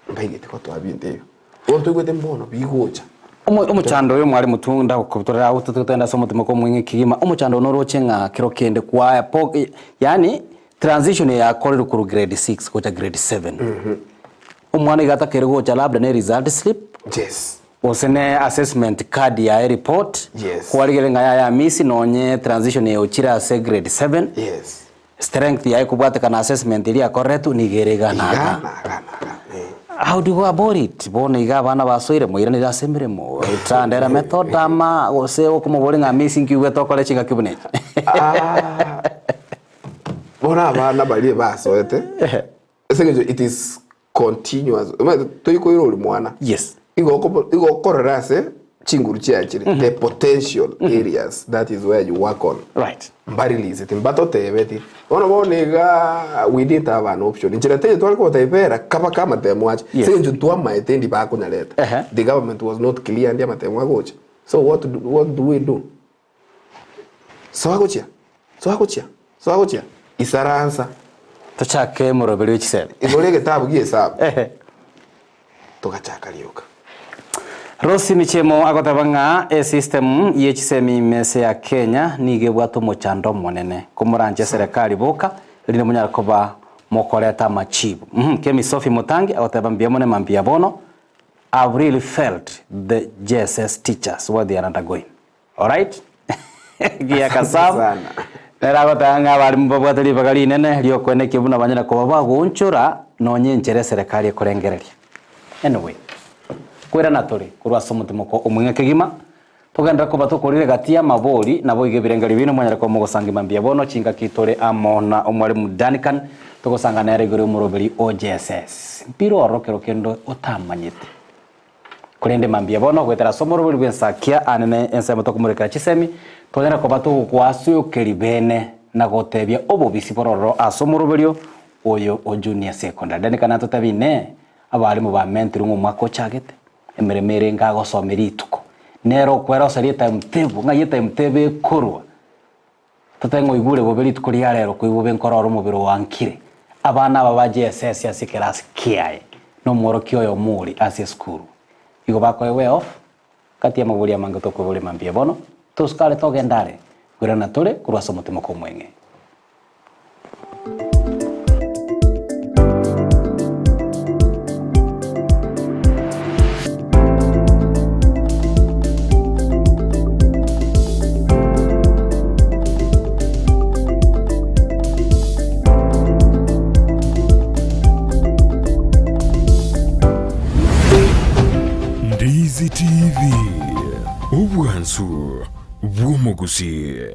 Mbaigete gotoa binto ebio. Bono toigwete mbono bigocha. Omo omochando oyo mware motunda gokotorera agwo totogenda ase omotima kw'omong'ina kegima, omochando one oroche ng'a kero kende kwaya po yaani transition eye yakorerwe korwa grade 6 gocha grade 7. Omwana iga atakeire gocha labda ne result slip, Yes. Gose ne assessment card yaye report, Yes. kwarigereria ng'a yaya Amisi nonye transition eye ochire ase grade 7, Yes. strength yaye kobwatekana assessment eria akoreretwe nigo ere iga na Iga iga. na iga na iga, eh. How do you go about it? Bono iga abana basoire moiranire ase emeremo, trial method ama gose okomoboria ng'a Amisi nki oigwete okore chingaki buna echi? Ah, bono abana baria basoete, ase eng'encho it is continuous omanyete toikoira ori mwana Yes. igo okomo igo okorora ase chinguru chiaye chire the potential areas that is where you work on Right. mbarilizeti mbatotebeti bono bono igaa we didn't have an option nchera teiyo tware kobatebia bera kaba ka amatemo ache Yes. ase eng'encho ntwamaete ndi bakonyareta Ehe. the government was not clear ndi amatemo agocha so what do, what do we do Soa gochia, soa gochia, soa gochia, isaransa. Tochake moroberi we chisemi. Igoro egetabu gie esabu. Ehe. Togachaka rioka. Rosi Michemo agoteba ng'a esystem ye chisemi ime ase ya Kenya nigo ebwate omochando omonene komoranche eserekari boka erinde monyare koba mokoreta amachibu. Uhum, Kemi Sophie Mutangi agoteba mbuya mono mambia bono, I've really felt the JSS teachers what they are undergoing. Alright? Giaka Sam sana. nere agoteba ng'a abarimu babwate ribaga rinene riokoenekia buna banyare koba bagoonchora nonye enchera eserekari ekorengereria. Anyway, koirana tore korwa ase omotimoko omong'e kegima, togenderere koba tokorire gati y'amabori naboigo ebirengererio biaino mwanyare koba mogosangima mbuya bono chingaki tore amo na omwarimu Duncan togosanga nere igoro y'omoroberi o JSS. Mpira oro kero kende otamanyete. Korende mambia bono, goetera ase omorobori bw'ensakia anene ensemo tokomorekera chisemi, tonyare koba togokwasuokeria bene na gotebia obobisi bororo ase omoroberio oyo o Junior Secondary. Danika natotebie inee, abalimu bamentirwe ng'a omwaka ochagete, emeremo ere enga agosomia rituko, nere okweroseria etimetable, ng'ai etimetable ekorwa? Totabe ng'a oigure bobe rituko ria rero koigwa bobe nkorora omobere oankire. Abana aba ba JSS ase ekerasi kiaye na omworokia oyomo ore ase esukuru. Igo bakoegwa eoff gati y'amabori amange tokoboria mambia bono tosukare togende are koirana tore korwa ase omotima kw'omweng'e. Ndizi TV, obwansu bw'omogusii.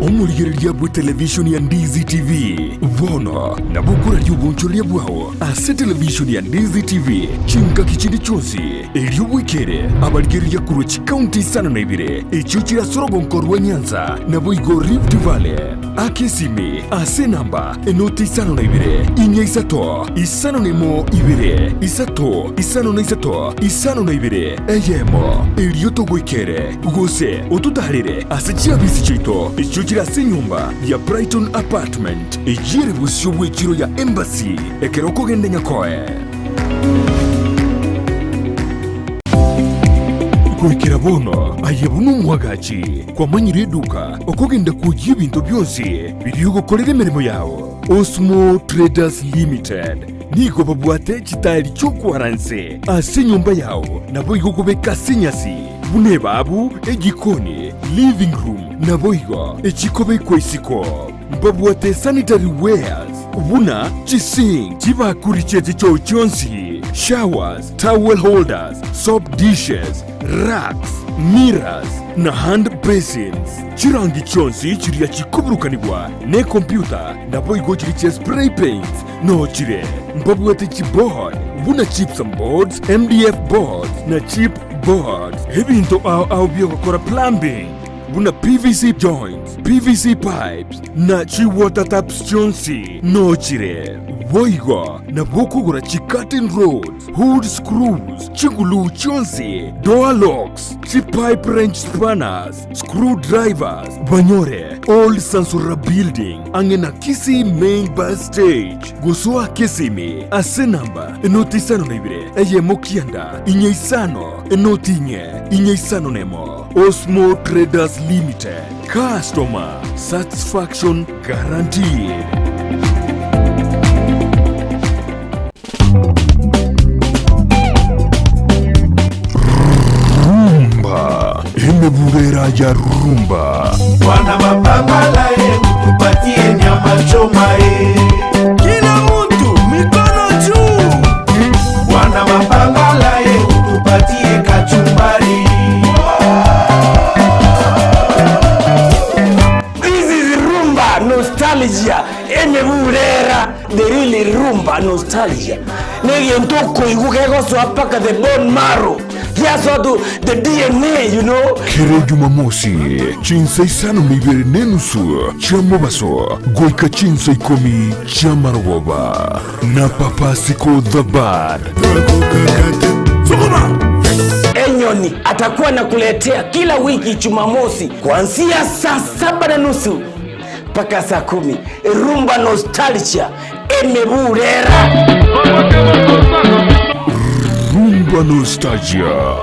Omorigereria bwe televishoni ya Ndizi TV bono nabo okoraria obonchoreria bwao ase televishoni ya Ndizi TV chingaki chinde chionsi, erio bwekere abarigereria korwa chikaunti isano na ibere echio chire ase orogonko rwa Nyanza naboigo Rift Valley. Aka esimi ase enamba enoti 52 4 5 1 2 3 5 3 52 eyemo, erio togoikere, gose ototaarere ase chiabisi chiaito echio chire ase enyomba ya Brighton Apartment, eyio ere bosio bw'echiro ya Embassy ekero okogenda Nyakoe. Goikera bono aye buna omwagachi kwamanyire eduka okogenda kwoyia ebinto bionsi biria ogokorera emeremo yao. Osmo Traders Limited nigo babwate chitaeri chi'okwara nse ase enyomba yao naboigo okobeka ase enyasi buna ebabu, ejikoni, living room naboigo echikobekwa isiko. Mbabwate sanitary wares buna chisink, chibakuri chie chichoo chionsi, showers, towel holders, soap dishes, racks, mirrors, na hand basins. Chirangi chionsi chiria chikoburukanigwa nekompyuta naboigo chiria chia spray paints noo chire. Mbabwate chiboard buna gypsum boards, MDF boards, na chip boards. Ebinto ao ao biogokora plumbing buna PVC joints, PVC pipes, na chi-water taps chionsi noo chire. Boigo nabwo okogora chi-curtain rods, hood screws, chiguluu chionsi, door locks, chi-pipe wrench spanners, screw drivers, banyore Old Sansura Building ang'e na Kisii Main Bus Stage. Gosoa Kisimi ase enamba enoti isano na ibere eyemo kianda inye isano enoti inye inye isano nemo. Osmo Traders Limited, Customer Satisfaction Guaranteed. Rumba, emebubera ya rumba. Bwana mapambala ye utupatie nyama choma ye. Kila mtu mikono juu. Bwana mapambala ye utupatie kachumbari. This is rumba nostalgia emeburera the real rumba nostalgia negento okoigwa kegosoa mpaka the bone marrow giasoa to the DNA you know. Kera Jumamosi, chinsa isano na ibere na enusu chia mobaso goika chinsa ikomi chi'amarogoba na Papa Siko the Bad. Enyoni atakuwa anakuletea kila wiki Jumamosi kuanzia saa saba na nusu mpaka saa kumi. Rumba Nostalgia emeburera. Rumba Nostalgia.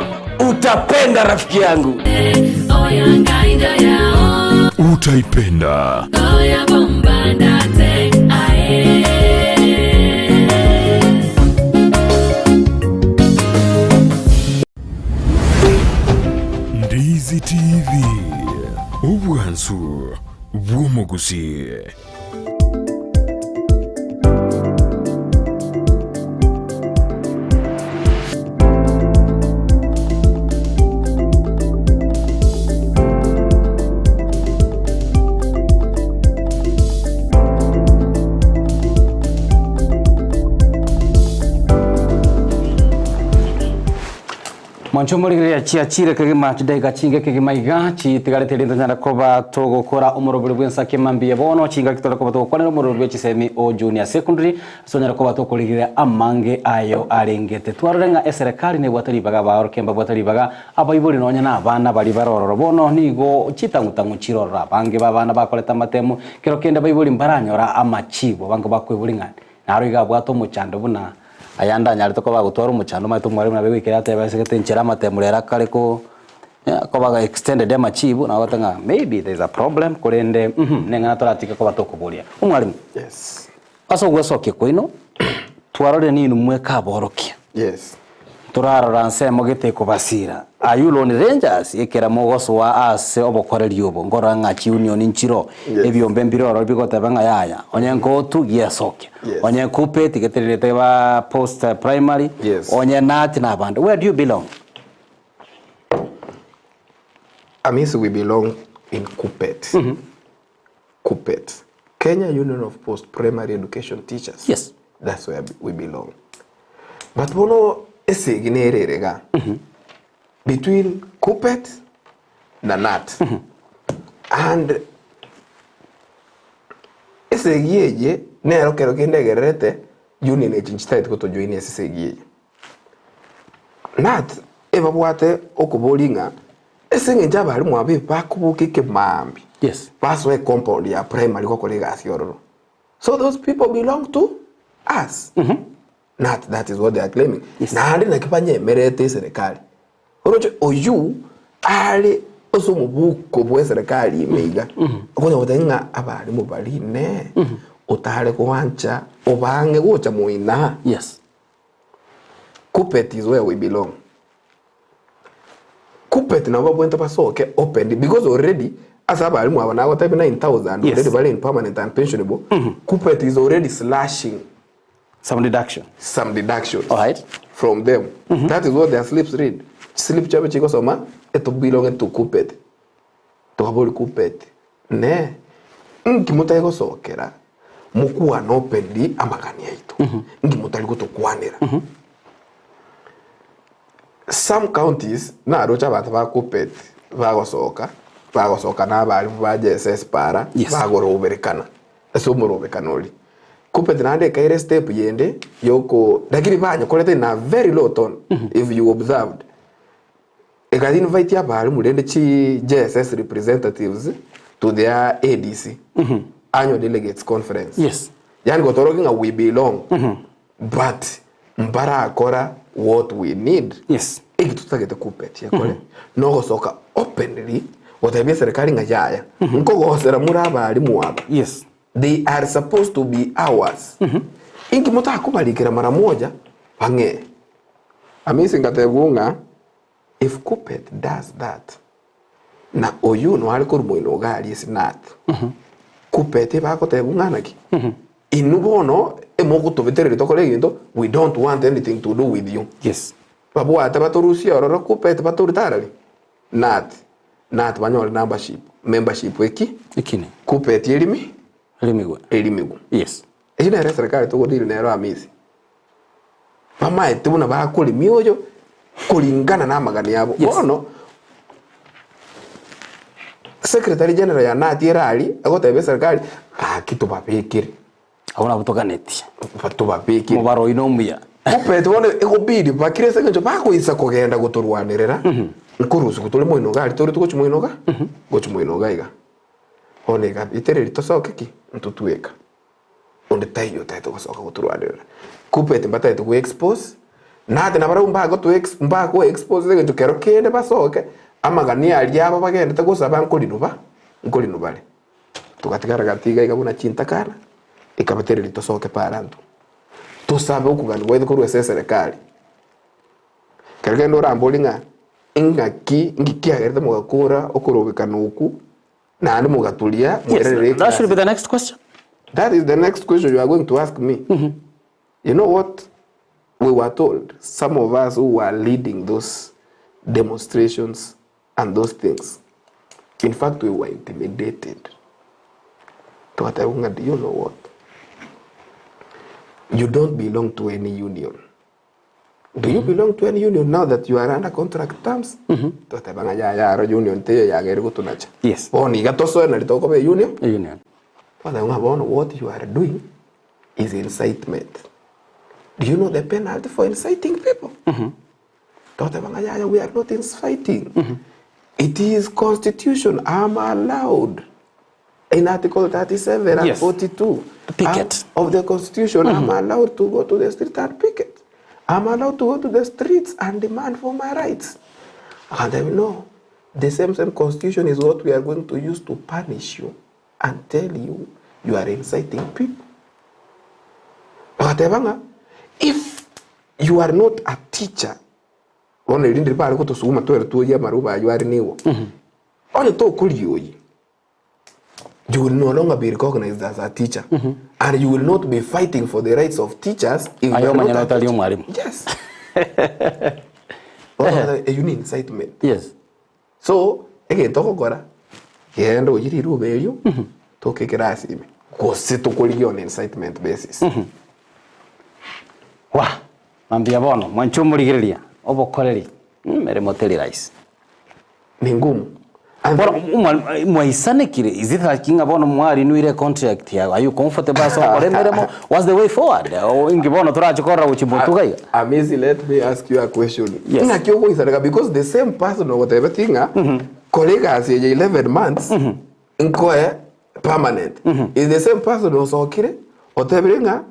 Utapenda rafiki yangu. Utaipenda. Ndizi TV, obwansu bw'omogusii. Mwancho morigereria chiachire kegima chidaika chinge kegima iga chitigarete erinde tonyare koba togokora omorobori bw'ensa kemambia bono chingaki tore koba togokwanera omorobori bwe chisemi o junior secondary ase onyare koba tokorigereria amange ayo arengete. Twarore ng'a eserekari nebwate ribaga abaorokia mbabwate ribaga abaibori nonye na abana baria bare ororo bono nigo chitang'utang'u chire ororo abange ba abana bakorete amatemo kero kende abaibori mbaranyora amachibu abange bakoiboria ng'a naro iga abwate omochando buna Ayande anyarete koba agotwara omochando omanyete omwalimu nabo egoikera atebe ase gete enchera amatemo rero akare ko koba extended amachibu nabo ogoteba ng'a maybe there is a problem korende uhum neng'ana toratige koba tokoboria. Omwalimu, Yes. ase ogwesokia kwaino twarorire ninwe mweka aborokia. Yes. Torarora nsemo gete ekobasira. Ayio Lone Rangers ekera mogosoa ase obokoreri obo nkorora ng'a chiunion nchiro Yes. ebiombe mbire ororo bigoteba ng'a yaya onye nkotu giesokia Yes. onye kupeti getererete ba post primary Yes. onye nati na abande where do you belong? Amisi we belong in Kuppet. Kuppet. Kenya Union of Post Primary Education Teachers. Yes. That's where we belong. But bono esegi nere ere iga. Between Kuppet na Nat. And esegi eye nero kero kende egererete union echi nchitagete gotojoinia ase esegi eye. Nat ebabwate okoboria ng'a Ase engencho abalimu aba ebakoboka ekemaambia, Yes. basoa ecompound ya primary gokora egasi ororo. So those people belong to us. Not that is what they are claiming. Yes. Naende naki banyemerete eserekari. Oroche oyio are ase omobuko bw'eserekari ime iga, okonya goteba ng'a abarimu baria inee, otare goancha obang'e gocha moina. Yes. Kuppet is where we belong. Kuppet nabo babwenerete basoke openly because already ase abarimu aba nagotebia 9000 Yes. already bare in permanent and pensionable, Kuppet is already slashing Some deduction. some deductions Alright. from them. That is what their slips read. Slip chiabo chigosoma eto belong to Kuppet. Tokabori Kuppet ne nki motari gosokera mokwane openly amagani aito. Nki motari gotokwanera. Some counties naroche abanto ba Kuppet bagosoka bagosoka na abarimu ba JSS para Yes. bagoroberekana ase omorobekano oria. Kuppet naende ekaira estep yende yoko lakini banyekorete in a very low tone if you observed. Eka invite abarimu rende chi JSS representatives to their ADC, Annual Delegates Conference. Yes. Yaani gotorokia ng'a we belong but mbarakora what we need. Yes. Eki totagete Kuppet ekore nogosoka openly gotebia eserekari ng'a yaya nkogosera more abarimu aba. Yes. They are supposed to be ours. Inki motakobarikera mara moja bang'ee. Amisi ngatebwa ng'a if Kuppet does that na oyio noare korwa moino iga aria esinat, Kuppet ebagotebwa ng'a naki? Inwe bono emogotobetereria tokore egento, we don't want anything to do with you. Yes. Babwate batorusie ororo Kuppet batorute arari? Nat. Nat banyore numbership, membership eki? Ekine. Kuppet erimi? Erimigwe. Erimigwe. Yes. Eyio nere eserekari togodeal nero Amisi. Bamaete buna bakoremia oyo koringana na amagani abo. Yes. Bono secretary general ya Nati ere aria agotebia eserekari gaki tobabekere. Abwo nabwo toganetie. Tobabekere. Omobaro oino omuya. Kuppet bono egobidi bakire ase eng'encho bagoisa kogenda gotorwanerera nkorusiwa tore moino iga aria tore togochia moino iga gochia moino iga iga. Bono iga itereri tosoke ki? Ntotweka. Onde taiyo otagete gosoka gotorwanerera. Kuppet mbatagete go expose, nate nabarabwo mbagoto ex mbago expose ase eng'encho kero kende basoke, amagani aria abo bagendete gosaba nkorinwa nkorinwa bare. Togatigara gati iga iga buna chintakana, ekabatereria tosoke para intwe, tosabe okogania gwaito korwa ase eserekari. Kero kende oramborie ng'a ing'aki nki kiagerete mogakora okorobekana okwo, Naende mogaturia Yes, mwererere that should ekerasi. be the next question. That is the next question you are going to ask me. You know what we were told, some of us who were leading those demonstrations and those things, in fact we were intimidated. Togateba ng'a do you know what? You don't belong to any union. Do you belong to any union now that you are under contract terms? Toteba ng'a yaya aro union teiyo yagere gotonacha. Yes. Bono iga tosoe nari tokoba union. Union. Toteba ng'a bono what you are doing is incitement. Do you know the penalty for inciting people? Toteba ng'a yaya we are not inciting. It is constitution, I'm allowed. In Article 37 and Yes. 42 Picket. of the Constitution, I'm allowed to go to the street and picket. I'm allowed to go to the streets and demand for my rights. And they know the same same constitution is what we are going to use to punish you and tell you you are inciting people. Bagateba ng'a, if you are not a teacher, bono erinde bare gotosuguma twere twoyie amaruba aywo are nigo. Onye tokoria oyie, you will no longer be recognized as a teacher and you will not be fighting for the rights of teachers if you Aye are omanyene not a otari teacher. omwalimu. Yes. Bono, eyio ni incitement. Yes. So egento ogokora genda oyie riruba erio toke ekerasi ime gose tokorigia on incitement basis. Wah! Mambia bono, mwanche omorigereria, obokoreri, emeremo teri rahisi. Ni ngumu. And Bono omwa- mwaisanekire, is it like ng'a bono mwarinuire contract yago, are you comfortable ase okora emeremo, what's the way forward? O inki bono torache korora gochia motuga iga? Amisi, let me ask you a question. Yes. Ng'aki ogoisaneka because the same person ogotebetie ng'a kora egasi eye 11 months nkoe permanent is the same person osokire otebire ng'a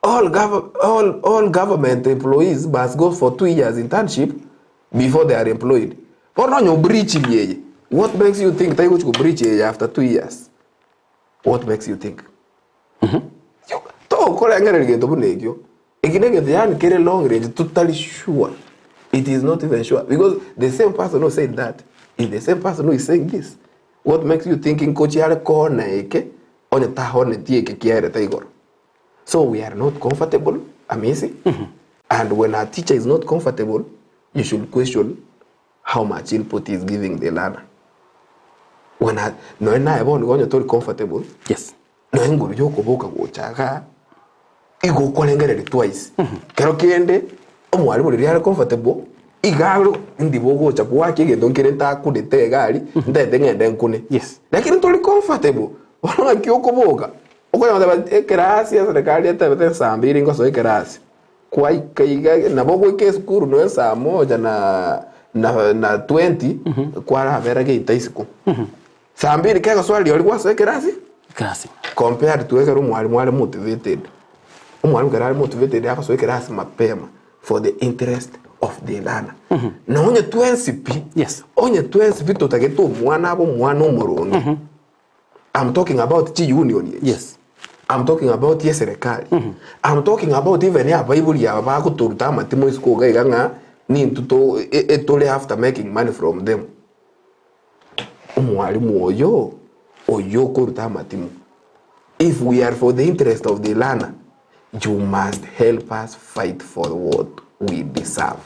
all, gov all, all government employees must go for 2 years internship. Before they are employed. Bono onye obreachiri eye, what makes you think taigochi kobreach eye after 2 years? What makes you think? Tokorengereria gento buna ekio. Eki na egento yaani kere long range totari sure. It is not even sure because the same person who said that is the same person who is saying this. What makes you think nkochi are koona eke onye tahonetie eke kiaerete igoro? So we are not comfortable, Amisi. And when a teacher is not comfortable, you should question how much input he is giving the learner. When a, noe naye bono igo onye tori comfortable, noe nguru yokoboka gocha igaa, igo okorengereria twice. Kero kende, omwalimu riria are comfortable, iga are indi bogocha bwake egento nkere ntakunete iga aria, ntaete ng'ende nkune. Lakini tori comfortable, bono ng'aki okoboka, okonya goteba ekerasi eserekari etebete nsaa mbiri ngosoa ekerasi, kwaika iga nabo ogoika esukuru noe saa moja na na na 20 kwarabera geita isiko. Saa mbiri kegosoa riori gwasoa ekerasi, Ekerasi. Compared to ekero omwalimu are motivated. Omwalimu ekero are motivated agosoa ekerasi mapema for the interest of the learner. Na onye twensi pi, onye twensi pi totagete omwana abe omwana omoronge, I'm talking about chi union echi. I'm talking about ye serikali. I'm talking about even ya abaibori aba bagotoruta amatimo isiko iga iga ng'a nintwe to e- e- tore after making money from them. Omwalimu oyo oyo okoruta amatimo. If we are for the interest of the learner, you must help us fight for what we deserve.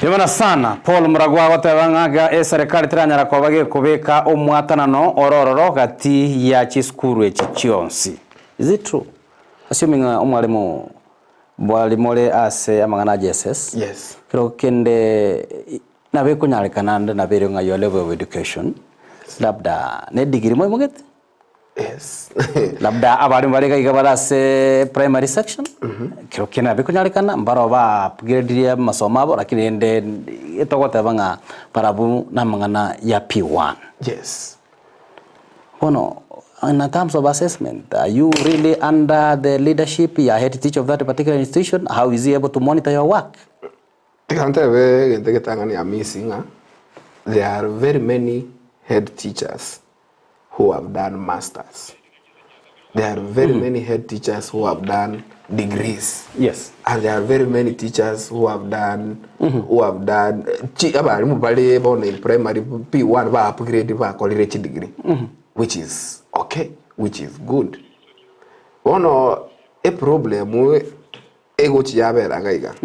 Buna sana Paul Muragwa agoteba ng'a ga eserekari teranyara koba gekobeka omwatanano orororo gati ya chisukuru echi chionsi. Is it true? Assuming ng'a omwalimu bwarimu ore ase amang'ana a JSS. Kero kende nabo ekonyarekana ande nabo ere ng'a your level of education labda ne degree moimogete? Yes. Labda abarimu bare iga iga bare ase primary section, kero kende nabo ekonyarekana mbaro ba upgrade amasomo abo lakini rende etogoteba ng'a barabwo namang'ana ya P1. Bono in terms of assessment, are you really under the leadership ya head teacher of that particular institution? How is he able to monitor your work? Tiga ntebe egento egetang'ani Amisi ng'a there are very many head teachers who have done masters. There are very many head teachers who have done degrees. And there are very many teachers who have done who have done chi abarimu bare bono in primary P1 ba upgrade bakorire chi degree which is okay, which is good. Bono e problem egochi yabera iga iga.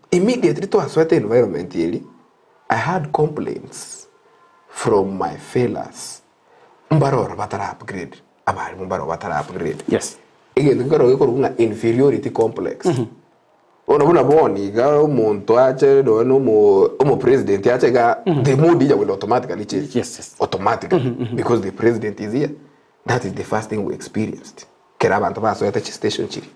Immediately twasoete environment eri, I had complaints from my failures. Mbaroro batara upgrade, abarimu mbaro batara upgrade. Egento nkero gekorwa ng'a inferiority complex. Bono buna bono iga omonto ache nonya na omo omo president ache iga the mood ya will automatically change. Automatically because the president is here. That is the first thing we experienced. Kera abanto basoete chistation chiria.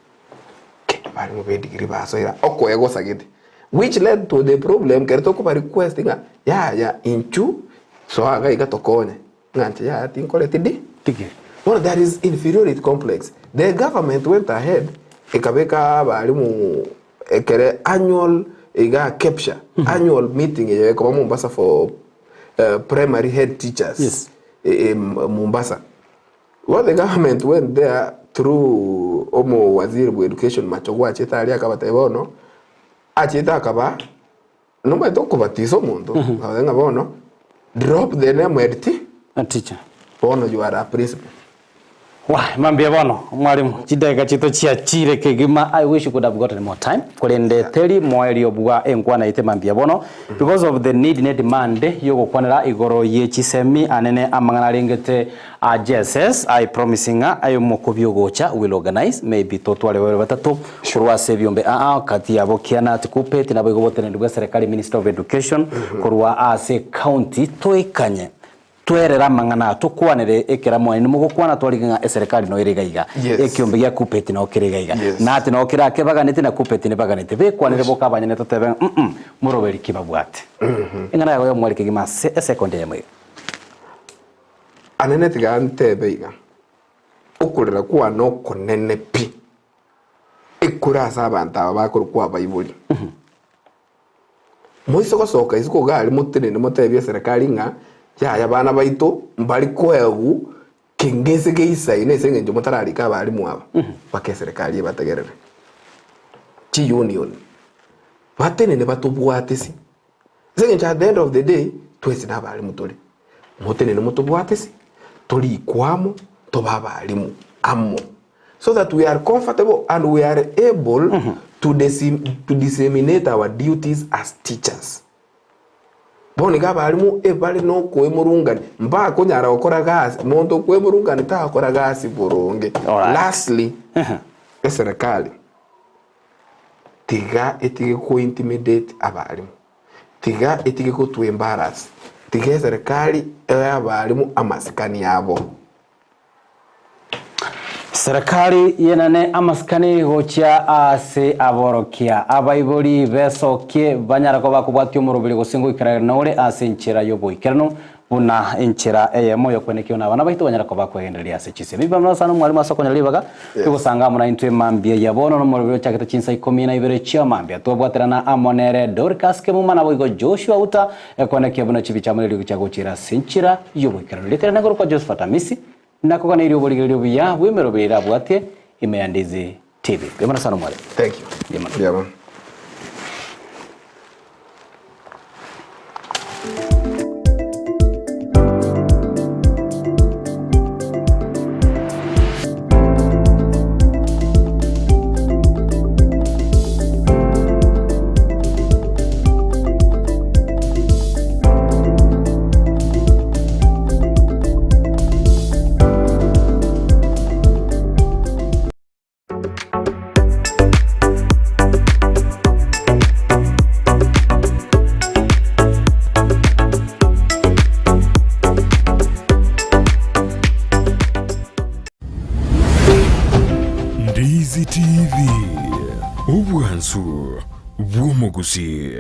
Ki abarimu be degree basoire okoegosa gete. Which led to the problem kero tokoba request ng'a yaya inchu soa iga iga tokonye. Ng'a inche yaya tinkoreti di Degree. Bono there is inferiority complex. The government went ahead ekabeka abarimu ekere annual iga KEPSHA annual meeting eye ekoba Mombasa for primary head teachers in Mombasa. What the government went there through omo waziri bwa education Machogu achete aria akabatebia bono achete akaba nomanyete okobatisa omonto akabatebia ng'a bono drop the name head ti A teacher. Bono you are a principal. Wah, mambia bono mwalimu chidakika chito chiachire kegima. I wish you could have gotten more time korende teri moerio bwa enkwana yaito mambia bono because of the need ne demand yogokwanera igoro ye chisemi anene amang'ana arengete a JSS. I promise ng'a aye omokobi ogocha will organize maybe totware babere batato korwa ase ebiombe aa kati yabo kiana tikupeti nabo igo boteneneri bwa serikali, Minister of Education korwa ase county toikanye twerere amang'ana aya tokwanere ekero mwaye nimogokwana twarige ng'a eserekari no ere iga iga. Ekiombe gia Kuppet noo kere iga iga. Na ati noo kere ake baganeti na Kuppet nebaganeti bekwanere boka abanyene totebe ng'a mm moroberi ki babwate. Eng'ana yago yomwari kegima ase esekondi eyemo iga. Anene tiga ntebe iga, okorera kwane okonene pi, ekore ase abanto aba bakorokwa abaibori. Moise gosoka isiko iga aria motenene motebie eserekari ng'a yaya abana baito mbari koegwa keng'ese geisaine ase eng'encho motararika abalimu aba, mpaka eserekari ebategerere. Chiunion, batenene batobwatisi, ase eng'encho at the end of the day, twensi na abalimu tore. Motenene motobwatisi, torikwe amo, tobe abalimu amo. So that we are comfortable and we are able to to disseminate our duties as teachers. Bono iga abalimu ebare nokoemurungania, mbakonyara gokora gasi, monto okoemurungania tagokora gasi boronge. Alright. Lastly, eserekari tiga etige ko intimidate abalimu, tiga etige gotwa embarrass, tiga eserekari ehe abalimu amasikani abo. Serikali yenane amasikani gochia ase aborokia. Abaibori besokie banyara koba kobwatia omoroberi gose ngoikerana ore ase enchera y'oboikeranu buna enchera eyemo y'okwenekia buna abana baito banyara koba kwegendereria ase chisemi. Bamura sana omwalimu ase okonyora ribaga rigosanga amo naintwe mambia ya bono nomoroberi ochagete chinsa ikomi na ibere chia mambia. Twabwaterana amo nere Dorcas Kemuma naboigo Joshua Uta Ekwana buna chibicha amo neriogi chia gochiera ase enchera y'oboikeranu. Rieta riane nkorokwa Josephat Amisi, nakoganeirie oborigereria obuya bw'emeroberi erabwatie ime ya Ndizi TV. Mbuya mono sana omwalimu. Thank you. Mbuya mono. Mbuya mono. Ndizi TV, obwansu bw'omogusii.